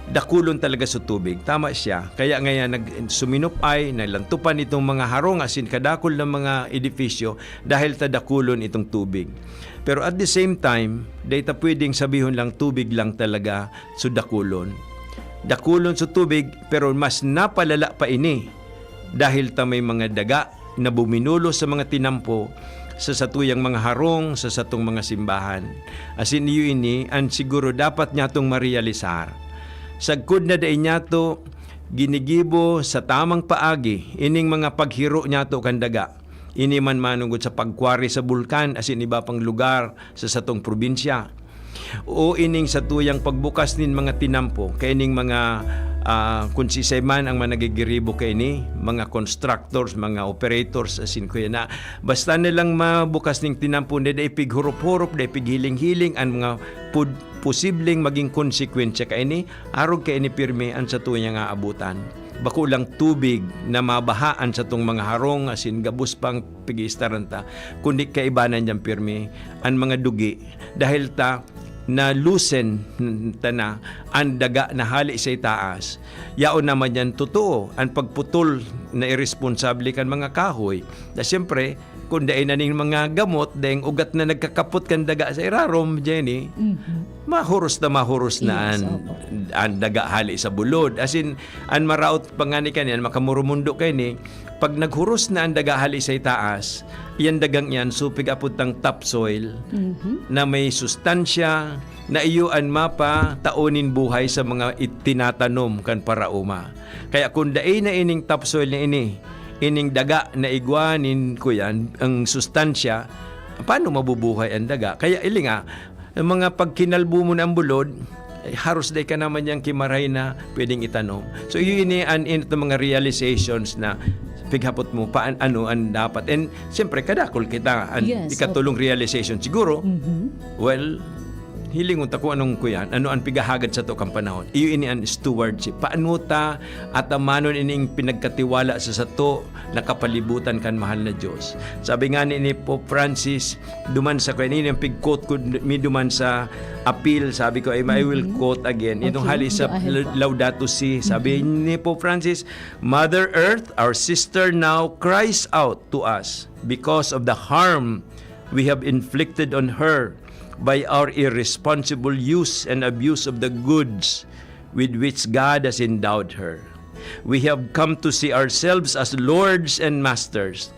dakulon talaga sa tubig. Tama siya. Kaya ngayon, nag-, suminop-ay, nalantupan itong mga harong, asin kadakul na mga edifisyo, dahil ta dakulon itong tubig. Pero at the same time, dai ta pwedeng sabihon lang tubig lang talaga su dakulon. Dakulon su tubig, pero mas napalala pa ini dahil ta may mga daga na buminulos sa mga tinampo, sa satuyang mga harong, sa satong mga simbahan. Asin iyo ini an siguro dapat nyatong marealisar. Sagkod na dai nyato ginigibo sa tamang paagi ining mga paghiro nyato kan daga. Ini man manongod sa pagkwari sa bulkan asin iba pang lugar sa satong probinsya. O ining satuyang pagbukas nin mga tinampo, kaining mga, ah, kun sisay man ang managigiribo kaini, mga constructors, mga operators, asin kuya na, basta nilang mabukas ning tinampo, dai, dai pighurop-hurop, dai pighiling-hiling, an mga pud-, posibleng maging konsekwensya kaini, arog kaini pirmi an satuyang aabutan. Bako lang tubig na mabaha an satong mga harong asin gabos pang pigistaran ta, kundi kaibanan diyan pirmi an mga dugi, dahil ta na-loosen ta na an daga na hali sa itaas. Yaon naman diyan totoo an pagputol na iresponsable kan mga kahoy, na siyempre, kun dai na ning mga gamot, daing ugat na nagkakapot kan daga sa irarom, Jenny, Mhm. mahuros na mahuros na Yes, an, opo. an daga hali sa bulod. As in, an maraot pa ngani kaniyan, makamurumundo kaini, pag naghuros na an daga hali sa itaas, iyan dagang iyan, supig apod tang topsoil, Mhm. na may sustansya, na iyo an mapa tao nin buhay sa mga itinatanom kan paraoma. Kaya kun dai na ining topsoil na ini, ining daga na igwa nin, kuyan, ang sustansya, paano mabubuhay ang daga? Kaya ili nga, ang mga pagkinalbo mo na ang bulod, eh, haros dai ka naman yang kimaray na pwedeng itanom. So, yun ini an, in, itong mga realizations na pighapot mo, paan, ano ang dapat. And, siyempre, kadakol kita. An Yes, ikatulong realization siguro, Mhm. well, hilingon ta kung anong kuyan, ano ang pigahagad sa to kan panahon. Iyo ini an stewardship. Paano ta atamanon ining pinagkatiwala sa sato na kapalibutan kan mahal na Diyos? Sabi nga ni, ni Pope Francis, duman sa kuyan, ini ang pig-quote ko, mi duman sa appeal, sabi ko, I, I will Mhm. quote again. Itong Okay, hali sa go ahead po. Laudato Si, sabi Mhm. ni Pope Francis, "Mother Earth, our sister now, cries out to us because of the harm we have inflicted on her by our irresponsible use and abuse of the goods with which God has endowed her. We have come to see ourselves as lords and masters,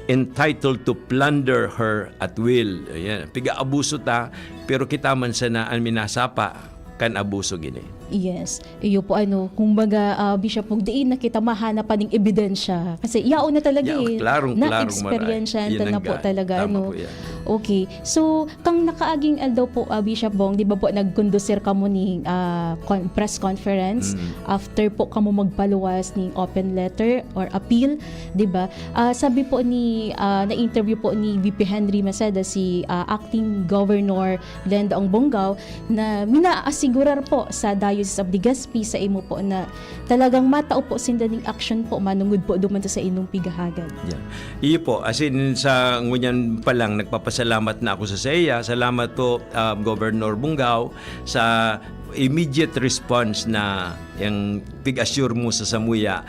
entitled to plunder her at will." Ayan, piga-abuso ta, pero kita man sana an minasapa kan abuso gini. Yes. Iyo po, ano, kumbaga, ah, Bishop, kung diin na kita mahanap pa ning ebidensya. Kasi yaon na talaga, Ya, eh. klarong-klaro, Maray. Na-eksperyensyahan Yan ta ang na po ga-, talaga, tama ano. po yan. Okay. So, kang nakaaging aldaw po, ah, Bishop Bong, di ba po, nagkondusir kamo ning, ah, con-, press conference Mm. after po kamo magpaluwas ning open letter or appeal, di ba? Ah, sabi po ni, ah, na-interview po ni V P Henry Maceda si, ah, Acting Governor Glenda Ong Bongao na minaasigurar po sa Diocese of Legazpi sa imo po na talagang matao po sinda ning aksyon po manungod po duman sa saindong pighahagad. Yeah. Iyo po, as in, sa ngunyan pa lang, nagpapasalamat na ako sa saiya. Salamat po, ah, Governor Bongao, sa immediate response na yang pig-assure mo sa samuya.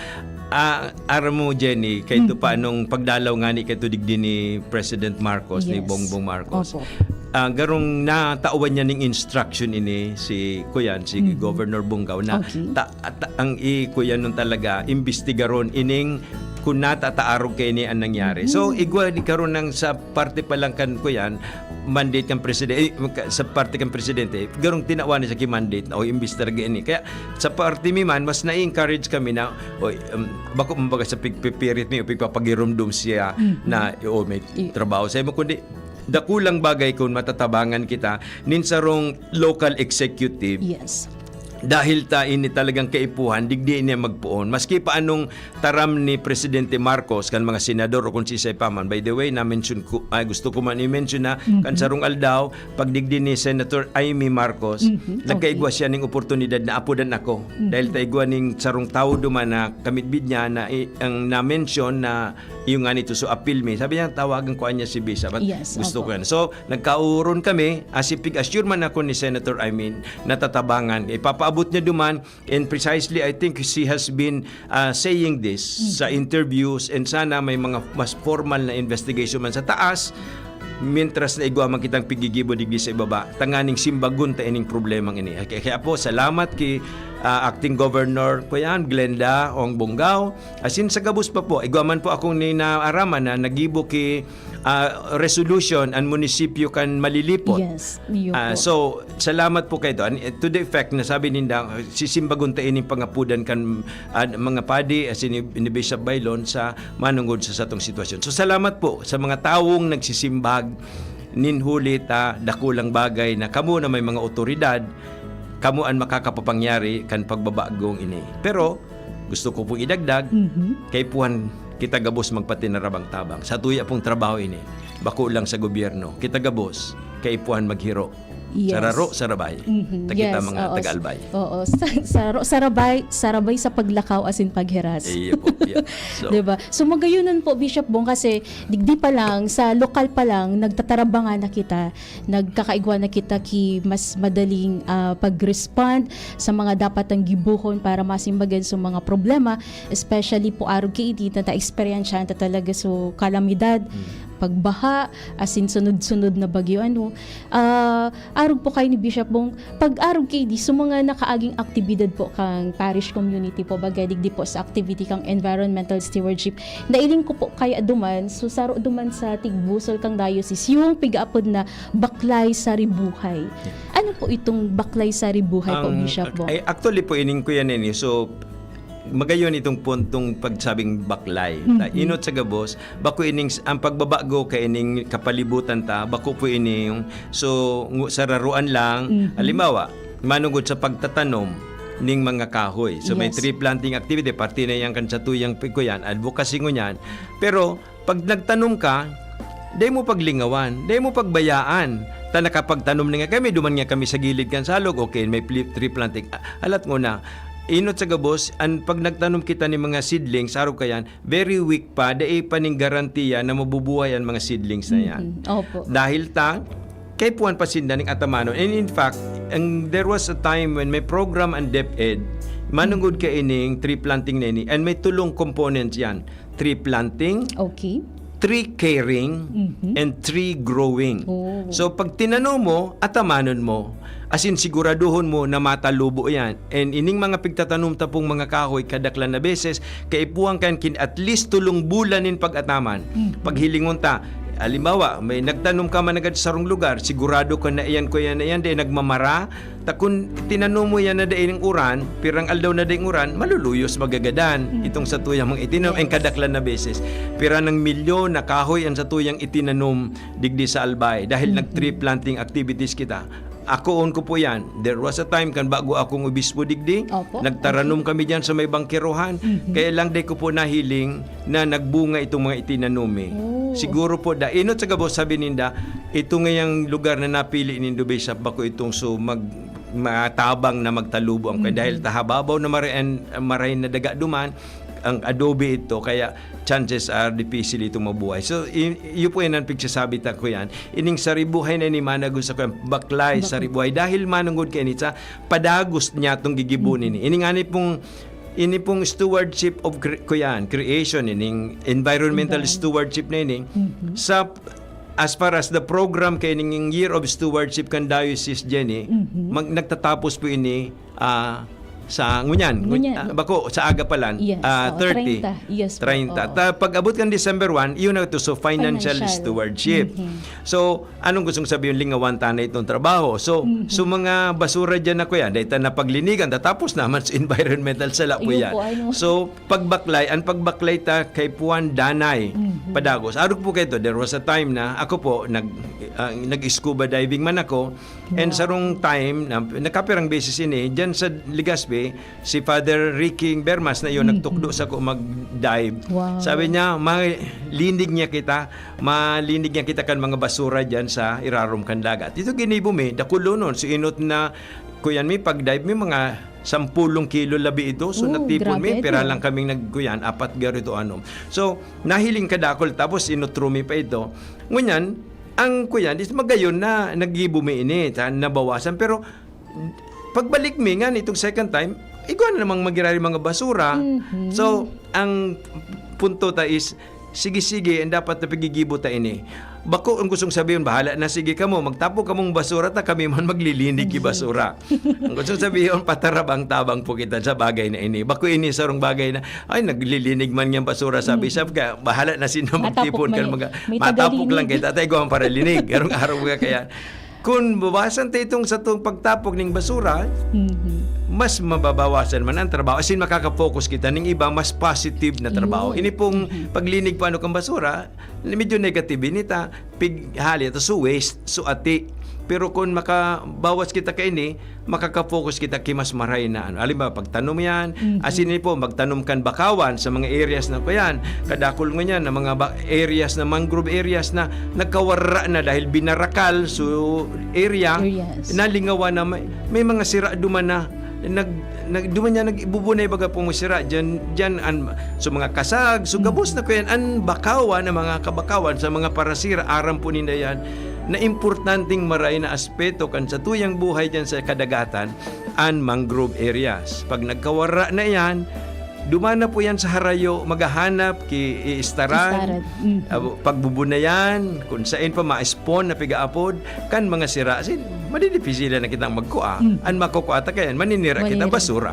Ah, aram mo, Jenny, kay ito Mm. pa nung pagdalaw nga ni kaito digdi ni President Marcos, ni Yes. Bongbong Marcos. Opo. Ah, garong natawan niya ning instruction ini si, kuyan, si Mm. Governor Bongao na Okay. ta-, ta-, ang i-, kuyan nun talaga, imbestigaron ining kung natataarog kay ini ang nangyari. So, Mm. igwa ni karon nang sa parte pa lang kan, kuyan, mandate kan presidente, eh, ka-, sa parte kan presidente, garong tinawan niya sa ki-mandate na, "O, imbestiga ini." Kaya sa parte mi man, mas na-encourage kami na, "Oy, um, bako, kumbaga, sa pigpipirit mi o pigpapagirumdom siya Mhm. na, 'O, may I- trabaho sa imo," kundi dakulang bagay kung matatabangan kita nin sarong local executive. Yes. Dahil ta ini talagang kaipuhan, digdi niya magpoon. Maski pa anong taram ni Presidente Marcos kan mga senador o kung sisay pa man. By the way, na-mention ko, ay, gusto ko man i-mention na Mhm. kan sarong aldaw, pagdigdi ni Senator Imee Marcos, Mhm. nagkaigwa Okay. siya ning oportunidad na apodan ako. Mhm. Dahil ta igwa ning sarong tawo duman na kamidbid niya na i-, ang na-mention na iyo nga nito, so appeal mi. Sabi niya, tawagan ko niya si Bishop. At Yes, gusto opo. ko yan. So, nagkauron kami, as in, pig-assure man ako ni Senator Imee, natatabangan. Ipapaabot niya duman, and precisely, I think she has been, ah, saying this Mhm. sa interviews, and sana may mga mas formal na investigation man sa taas, mientras na igwa man kitang pigigibo digdi sa ibaba, tanganing simbagon ta ining problemang ini. Kaya, kaya po, salamat ki, ah, Acting Governor, kuyan, Glenda Ong Bongao. As in, sa gabos pa po, igwa man po akong ninaaraman na nagibo ki, ah, resolution ang munisipyo kan Malilipot. Yes, iyo Ah, po. So, salamat po kayo doon. Eh, to the effect na sabi ninda, sisimbagon ta ining pangapodan kan, ah, mga padi, as in, ni Bishop Baylon sa manungod sa satong sitwasyon. So, salamat po sa mga tawong nagsisimbag nin huli ta dakulang bagay na kamo na may mga otoridad, kamo an makakapapangyari kan pagbabagong ini. Pero, gusto ko pong idagdag, Mhm. kaipuhan kita gabos magpatinarabang tabang. Sa tuya pong trabaho ini, bako lang sa gobyerno. Kita gabos, kaipuhan maghiro. Yes. Sararo, sarabay. Mhm. Ta kita Yes, mga oo. taga-Albay. Oo. Sa-, saro-, sarabay, sarabay sa paglakaw asin paghiras. Iyo po, iyo. So, Diba? So, magayonon po, Bishop Bong, kasi digdi pa lang, sa lokal pa lang, nagtatarabangan na kita, nagkakaigwa na kita ki mas madaling, ah, pag-respond sa mga dapat ang gibohon para masimbagan sa mga problema, especially po arog kaini na ta-eksperyensyahan ta talaga so kalamidad, Mm. pagbaha, asin sunod-sunod na bagyo, ano. Ah, arog po kayo ni Bishop Bong, pag-arog kaini, so mga nakaaging aktibidad po kang parish community po, baga digdi po sa activity kang environmental stewardship, nailing ko po kaya duman, so saro duman sa tigbusol kang diocese, yung pigaapod na Baklay Saribuhay. Ano po itong Baklay Saribuhay po, Ang, Bishop Bong? Ay, actually po, ining ko yan, eh. So, magayon itong puntong pagsabing baklay. Ta, Mhm. inot sa gabos, bako ining s-, ang pagbabago kay ining kapalibutan ta, bako po ining, so, ngu-, sararuan lang. Mhm. Halimbawa, manugod sa pagtatanom ning mga kahoy. So, may Yes. tree planting activity, parte na yan kan sa tuyang pigkuyan, advocacy ngunyan. Pero, pag nagtanom ka, dai mo paglingawan, dai mo pagbayaan. Ta nakapagtanom na nga kami, duman nga kami sa gilid kan salog, okay, may pli-, tree planting. A-, alat mo na, inot sa gabos, an pag nagtanom kita ni mga seedlings, arog kayan, very weak pa, dai pa ning garantiya na mabubuhay an mga seedlings na yan. Mhm. Opo. Dahil ta, kaipuhan pa sinda ning atamanon. And in fact, ang, there was a time when may program ang DepEd, manungod kaining tree planting na ini, and may tulong components yan. Tree planting, Okay. tree caring, Mhm. and tree growing. Oh. So, pag tinanom mo, atamanon mo. As in, siguraduhon mo na matalubo yan. And ining mga pigtatanom ta pong mga kahoy, kadaklan na beses, kaipuhan kan kin at least tulong bulan nin pag-ataman. Mhm. Paghilingon ta, Halimbawa, may nagtanom ka man agad sa sarong lugar, sigurado ka na iyan, kuya, na iyan, dai nagmamara. Ta kun tinanom mo yan na dai ning uran, pirang aldaw na dai uran, maluluyos magagadan. Mm. Itong satuyang mga itinanom, ang Yes. kadaklan na beses. Pira ng milyon na kahoy ang satuyang itinanom digdi sa Albay dahil Mm. nag-tree planting activities kita. Akoon ko po yan. There was a time kan bago akong obispo digdi, Opo. nagtaranom kami diyan sa may bangkerohan. Mhm. Kaya lang, dai ko po nahiling na nagbunga itong mga itinanom eh. Oh. Siguro po, da, inot sa gabos, sabi ninda, ito ngayang lugar na napili nindo, Bishop, bako itong so mag-, matabang na magtalubo ang Mm. dahil tahababaw na marain, marain na daga duman, ang adobe ito, kaya chances are difícil itong mabuhay. So, i-, iyo po yan ang pigsasabi ta ko yan. Ining saribuhay na ini managos sa kuyan, baklay, Bak- saribuhay. Dahil manungod kay ini sa padagos niya itong gigibo Mm. nini. Ini nga ni pong, ini pong stewardship of cre-, kuyan, creation, ining environmental Environment. stewardship na ini, Mhm. sa, as far as the program kay ning year of stewardship kan diocese, Jenny, Mhm. mag-, nagtatapos po ini, ah, sa ngunyan, ngun-, Ngunyan. ah, bako, sa aga pa lang, Yes, ah, oo, thirty. treinta. Yes po, treinta. oo. Ta-, pag abot kan December one, iyon na ito. So, financial Financial. stewardship. Mhm. So, anong gustong sabihin, lingawan ta na itong trabaho. So, Mhm. so mga basura dyan na kuyan, dahil ta napaglinigan, tatapos naman sa environmental, sala po Ayun yan. po, ano. So, pagbaklay, ang pagbaklay ta kay Puan Danay, Mhm. padagos. Arog po kayo to, there was a time na ako po, nag, ah, nag-scuba diving man ako, And Wow. sarong time, na, nakapirang beses ini, dyan sa Legazpi, si Father Ricky Bermas na yun, Mhm. nagtukdo sa ko mag-dive. Wow. Sabi niya, "Malinig niya kita, malinig niya kita kan mga basura dyan sa irarom kan dagat." Ito ginibo mi, dakulonon, si inot na kuyan mi, pag-dive mi, mga sampulong kilo labi ito. So, Oh, natipon mi, grabe pira ito. lang kaming nagkuyan, apat garo ito, ano. So, nahiling kadakol, tapos inutro mi pa ito. Ngunyan, ang kuyan is magayon na naggibo mi ini, ta-, nabawasan. Pero pagbalik mi nga nitong second time, igwa na namang magirari mga basura. Mhm. So, ang punto ta is, sige-sige, ang dapat na paggigibo ta ini. Bako ang gustong sabihin, "Bahala na, sige kamo, magtapo kamong basura, ta kami man maglilinig ki Mhm. basura." Ang gustong sabihin, patarabang-tabang po kita sa bagay na ini. Bako ini sarong bagay na, "Ay, naglilinig man niyang basura sa Mhm. bishop ka, bahala na sino Matapok magtipon kan may, mga may matapok lang tagalinig. kita, tayo ang paralinig." Arong-arong ka kaya. Kun bawasan ta itong satong pagtapok ning basura, Mhm. mas mababawasan man ang trabaho. As in, makaka-focus kita ning iba, mas positive na trabaho. Yun. Ini pong Mhm. paglinig paano kang basura, medyo negative ini ta, pig-, hali ta, so waste, so ati. Pero kun makabawas kita kaini, makaka-focus kita ki mas maray na ano. Halimbawa, pagtanom yan, Mhm. as in po, magtanom kan bakawan sa mga areas na kuyan. Kadakol ngunyan na mga ba-, areas na mangrove areas na nagkawara na dahil binarakal, so area, Areas. nalingawan na may, may mga sira duman na nag-, nag-, duman niya nagbubunay baga pong sira dyan, dyan an, so mga kasag, so Mm. gabos na kuyan, an bakawan, ang mga kabakawan sa mga parasira, aram po ninda yan, na importanteng maray na aspeto kan satuyang buhay dyan sa kadagatan, an mangrove areas. Pag nagkawara na yan, duman na po yan sa harayo, maghahanap ki iistaran, Istaran. Mhm. ah, pagbubunayan, kung sain pa ma-spawn na pigaapod, kan mga sira, sin, madidipisilan na kitang magkua. Mhm. An makukua ta kayan, maninira kita Maninira. basura.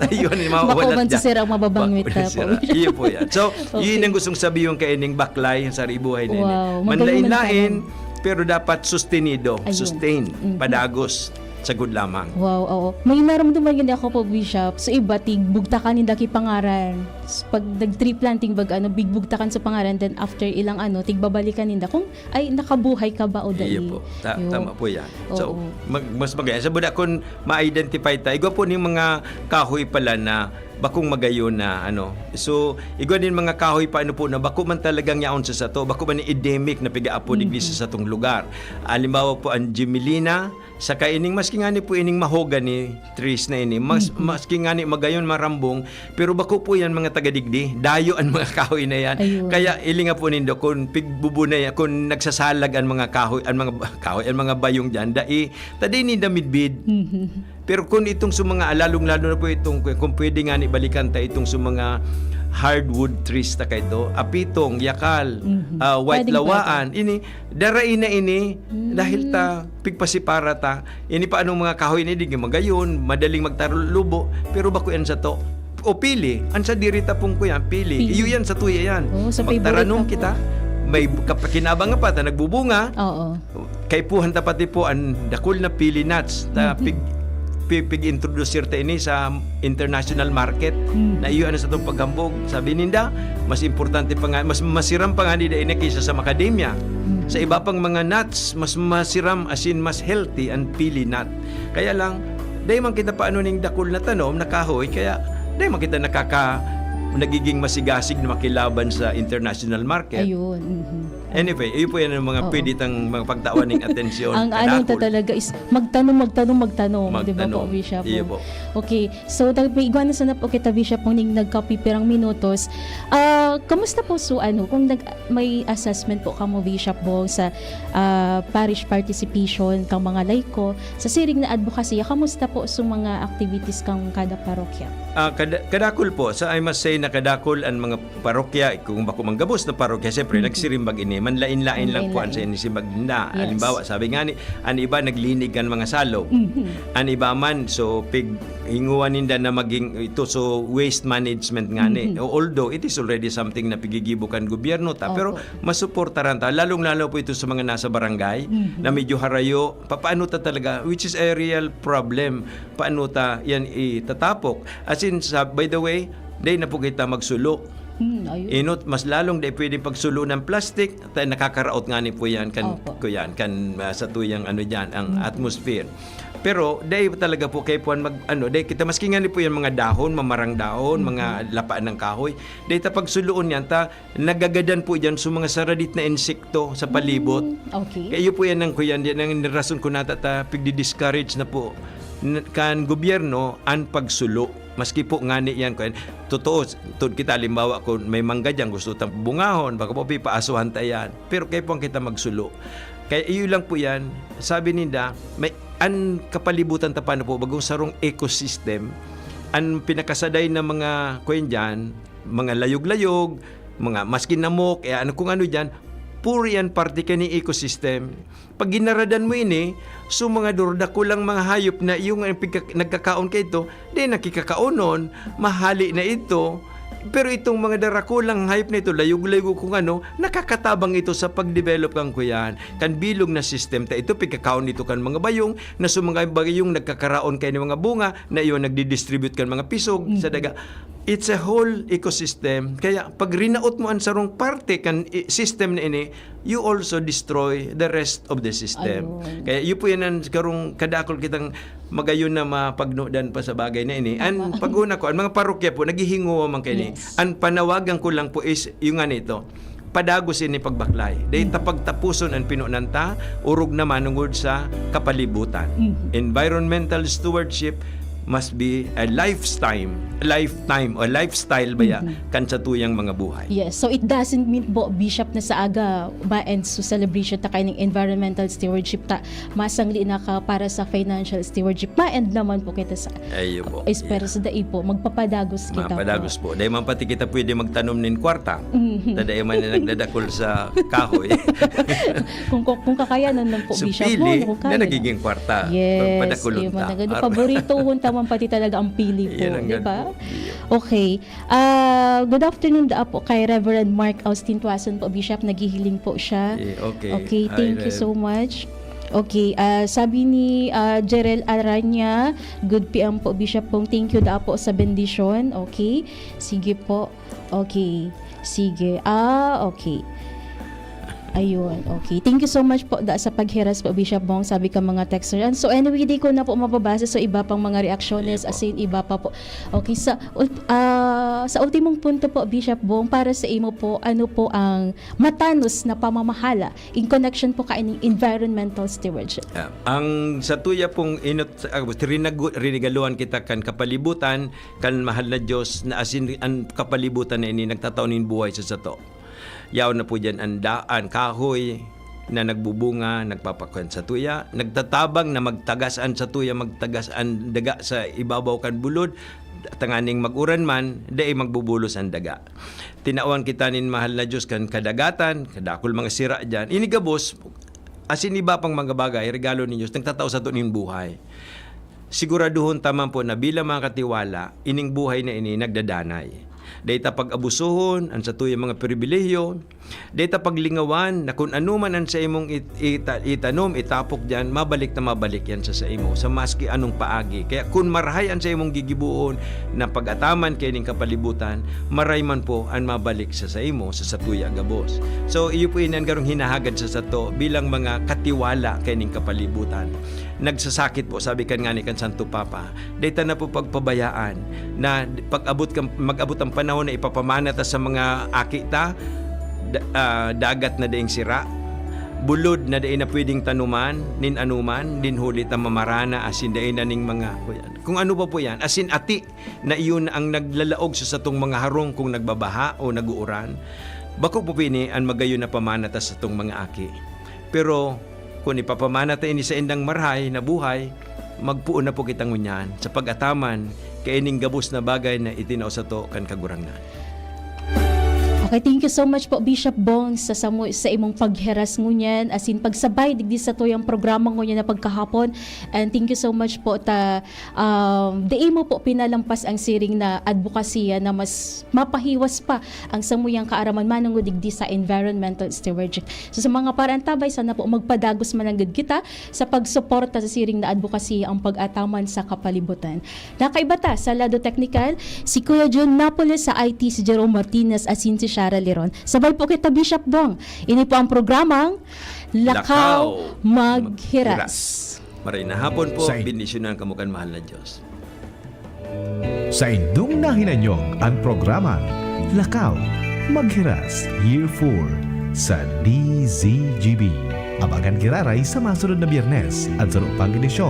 Ayun, yung mga Bako walat man sa dyan. sira ang mababangwit Bako na sa sira. po. Iyo po yan. So, Okay. yun ang gustong sabihin kaining baklay, sa ribuhay na ini. Wow, magaling man Manlain-lain, tanan. pero dapat sustenido, Ayun. sustain, Mhm. padagos, sagud lamang. Wow, oo. May naramdaman gani ako po, Bishop. Sa iba, tigbugtakan ninda ki pangaran. S-, pag nag-tree planting, bag ano, bigbugtakan sa pangaran, then after ilang ano, tigbabalikan ninda kung, "Ay, nakabuhay ka ba o dai?" Iyo po. Ta-, Yun. tama po yan. So, Oo. mag-, mas maganda. Sa buda, kung ma-identify ta, igwa po ning mga kahoy pala na bakong magayon na ano. So, igwa din mga kahoy pa ano po na bako man talagang yaon sa sato, bako man endemic na piga-apo digdi sa Mm-mm. satong lugar. Halimbawa po, ang Gemelina, saka ining, maski nga ni po ining mahogany trees na ini, mas, Mm-mm. maski nga ni magayon, marambong, pero bako po yan mga taga digdi, dayo ang mga kahoy na yan. Ayun. Kaya ilinga po nindo, kung pigbubunay, kung nagsasalag ang mga kahoy, ang mga ba-, kahoy, ang mga bayong dyan, dai, ta di ninda midbid. Mhm. Pero kung itong sa mga, lalong-lalo na po itong, kung pwede nga ni balikan ta itong sa mga hardwood trees ta kay ito, apitong, yakal, Mhm. ah, white Pwedeng lawaan, pwede. ini, darai na ini, Mm. dahil ta, pigpasipara ta, ini pa anong mga kahoy ini, di magayon, madaling magtalubo, pero bako yan sa to. O pili, ang sa diri ta pong kuya, pili. Pili. Iyo yan, sa tuya yan. Oo, sa favorite Magtaranom na po. kita, may kapakinabangan pa ta nagbubunga. Oo. Kaipuhan ta pati po an dakul na pili nuts ta Mhm. pig, pi- pig-introduce ta ini sa international market. Mhm. Na iyo ano sa itong paghambog. Sabi ninda, mas importante pa nga, mas masiram pa nga nila ini kaysa sa macadamia. Mhm. Sa iba pang mga nuts, mas masiram, as in, mas healthy ang pili nut. Kaya lang, dahil man kita paano ning dakul na tanom na kahoy, kaya dahil man kita nakaka nagiging masigasig na makilaban sa international market. Ayun. Mhm. Anyway, iyo po yan ang mga Oo. pwede tang mga pagtawan ng atensyon. Ang ano ta Kadakol. Talaga is magtanom, magtanom, magtanom. Di ba po, Magtanom. Bishop? Iyo po. Okay. So, tag- may igwa na sana po kita, Bishop, kung ning nagkapipirang minutos. Ah, kamusta po, so, ano, kung nag, may assessment po kamo, Bishop, Bong, sa ah, parish participation kang mga laiko, sa siring na advokasya, kamusta po sa mga activities kang kada parokya? Ah, kada, kadakol po, sa I must say na kadakol ang mga parokya, kung bako man gabos na parokya, siyempre, Mhm. nagsirimbag ini. Manlain-lain lang po ang sa Manlain-lain. inisimbag na. Yes. Halimbawa, sabi nga ni, an iba naglinig kan mga salog. Mhm. An iba man, so, pig, hinguan ninda na maging ito, so, waste management nga ni. Mhm. Although, it is already something na pigigibo kan gobyerno ta, pero Opo. masuportaran ta, lalong-lalo po ito sa mga nasa barangay Mhm. na medyo harayo, papaano ta talaga, which is a real problem, paano ta yan itatapok? As in, sa, by the way, dai na po kita magsulo. Hmm, ayun. Inot, mas lalong dai pwedeng pagsulo ng plastic, ta nakakaraot nga ni po yan, kan, Opo. ko yan, kan ah, sa tuyang ano dyan, ang Mhm. atmosphere. Pero dai talaga po kay puan mag ano, dai kita maski nga ni po yan mga dahon, mamarang dahon, Mhm. mga lapa ng kahoy, dai ta pagsuloon yan, ta nagagadan po dyan sa mga saradit na insekto sa palibot. Hmm, okay. Kaya iyo po yan ang kuyan, yan ang rason ko nata ta pigdi-discourage na po n- kan gobyerno an pagsulo. Maski po ngani yan, kuyan, totoo, tod kita, halimbawa, kung may mangga dyan, gusto tang bungahon, baka po pipaasuhan ta yan. Pero kaya po ang kita magsulo. Kaya iyo lang po yan, sabi ninda, may an kapalibutan ta paano po, bagong sarong ecosystem, an pinakasaday na mga, kuyan dyan, mga layog-layog, mga maski namok, eh, ano kung ano dyan, puro yan parte ka ni ecosystem. Pag ginaradan mo ini, so mga durdako lang mga hayop na yung ang pigka- nagkakaon ka ito, di nakikakaonon, mahali na ito. Pero itong mga darakulang hayop na ito, layog-layog kung ano, nakakatabang ito sa pagdevelop kan kuyan. Kan bilog na system ta ito, pigkakaon ito kan mga bayong, na so mga bayong nagkakaraon kayo ng mga bunga, na iyon nagdidistribute kan mga pisog sa Mhm. daga. It's a whole ecosystem. Kaya pag rinaot mo ang sarong parte kan i- system na ini, you also destroy the rest of the system. Ayun. Kaya iyo po yan ang karong kadakol kitang magayon na mapagnudan pa sa bagay na ini. An Tama. pag-una ko, ang mga parokya po, naghihinguwa man kayo ni. Yes. Ang panawagan ko lang po is, yung nga nito, padagos ini pagbaklay. Dahil Mhm. ta pagtapuson ang pinunan ta, urog na manungod sa kapalibutan. Mhm. Environmental stewardship must be a lifetime, lifetime o lifestyle ba ya Mhm. kan sa tuyang mga buhay. Yes. So, it doesn't mean po, Bishop, na sa aga, ma-end so celebration ta kaining environmental stewardship ta, masangli na ka para sa financial stewardship. Ma-end naman po kita sa Ayo po. Espero sa dai po, magpapadagos kita Mapadagos po. po. Dahil man pati kita pwede magtanom nin kwarta. Mhm. Tadai man na nagdadakol sa kahoy. Kung, kung, kung kakayanan lang po, So, Bishop, pili kung na kaya nagiging kwarta. Yes, Pagpadakulon yung ta. mga ganun. Paboritohon ta man pati talaga ang pili po, Yan ang di ba? ganun. Okay. Ah, good afternoon da po kay Reverend Mark Austin Tuason po, Bishop. Naghihiling po siya. Eh, okay. Okay, Hi, thank you Rev. So much. Okay, ah, sabi ni ah, Jerel Aranya, good P M po, Bishop Bong. Thank you da po sa bendisyon. Okay, sige po. Okay, sige. Ah, okay. Ayun, okay. Thank you so much po da sa paghiras po, Bishop Bong, sabi ka mga texter. And so anyway, di ko na po mababasa sa iba pang mga reactions, Sige po. As in, iba pa po. Okay, sa, ult- ah, sa ultimong punto po, Bishop Bong, para sa imo po, ano po ang matanos na pamamahala in connection po kaining environmental stewardship? Ah, ang sa tuya pong inot, ah, rinagu- rinigaluhan kita kan kapalibutan, kan mahal na Diyos, na asin ang kapalibutan na ini nagtatao nin buhay sa sato. Yaon na po dyan ang daan, kahoy na nagbubunga, nagpapakuan sa tuya, nagtatabang na magtagas an sa tuya, magtagas an daga sa ibabaw kan bulod, tanganing mag-uran man, dai magbubulos an daga. Tinawan kita nin mahal na Diyos kan kadagatan, kadakol mga sira dyan. Inigabos, asin iba pang mga bagay, regalo nin Diyos, nagtatao sa ato nin buhay. Siguraduhon ta man po na bilang mga katiwala, ining buhay na ini nagdadanay. Dai ta pag-abusohon an satuyang mga pribilehiyo. Dai ta paglingawan na kun ano man an saimong it-, ita-, itanom, itapok diyan, mabalik na mabalik yan sa saimo, sa maski anong paagi. Kaya kun marahay an saimong gigibohon na pag-ataman kaining kapalibutan, maray man po an mabalik sa saimo, sa satuya gabos. So, iyo po ini an garong hinahagad sa sato bilang mga katiwala kaining kapalibutan. Nagsasakit po, sabi kan ngani kan Santo Papa, dai ta na po pagpabayaan na pag-abot kan, mag-abot ang panahon na ipapamana ta sa mga aki ta, da-, ah, dagat na daing sira, bulod na dai na pwedeng tanuman nin anuman, nin huli ta mamarana, asin dai na ning mga, kung ano pa po yan, asin ati na iyon ang naglalaog sa satong mga harong kung nagbabaha o nag-uuran. Bako po pini an magayon na pamana ta sa satong mga aki. Pero kun ipapamana ta ini sa indang marahay na buhay, magpoon na po kita ngunyan sa pag-ataman kaining gabos na bagay na itinao sato kan Kagurangnan. Okay, thank you so much po, Bishop Bong, sa, sa, sa imong paghiras ngunyan, asin pagsabay digdi sa tuyang programa ngunyan na pagkahapon. And thank you so much po ta um, dai mo po pinalampas ang siring na advokasya na mas mapahiwas pa ang samuyang kaaraman manungod digdi sa environmental stewardship. So, sa mga parantabay, sana po magpadagos mananggad kita sa pagsuporta sa siring na advokasya ang pag-ataman sa kapalibutan. Nakaiba ta sa lado teknikal, si Kuya Jun Napoles sa I T, si Jerome Martinez asin si Shara Leron. Sabay po kita, Bishop Bong. Ini po ang programang Lakaw, Maghiras. Maray na hapon po, bendisyonan kamo kan mahal na Diyos. Saindong nahinanyog an programang Lakaw, Maghiras, Year four sa D Z G B. Abangan giraray sa masunod na Biyernes at sa pang edisyon.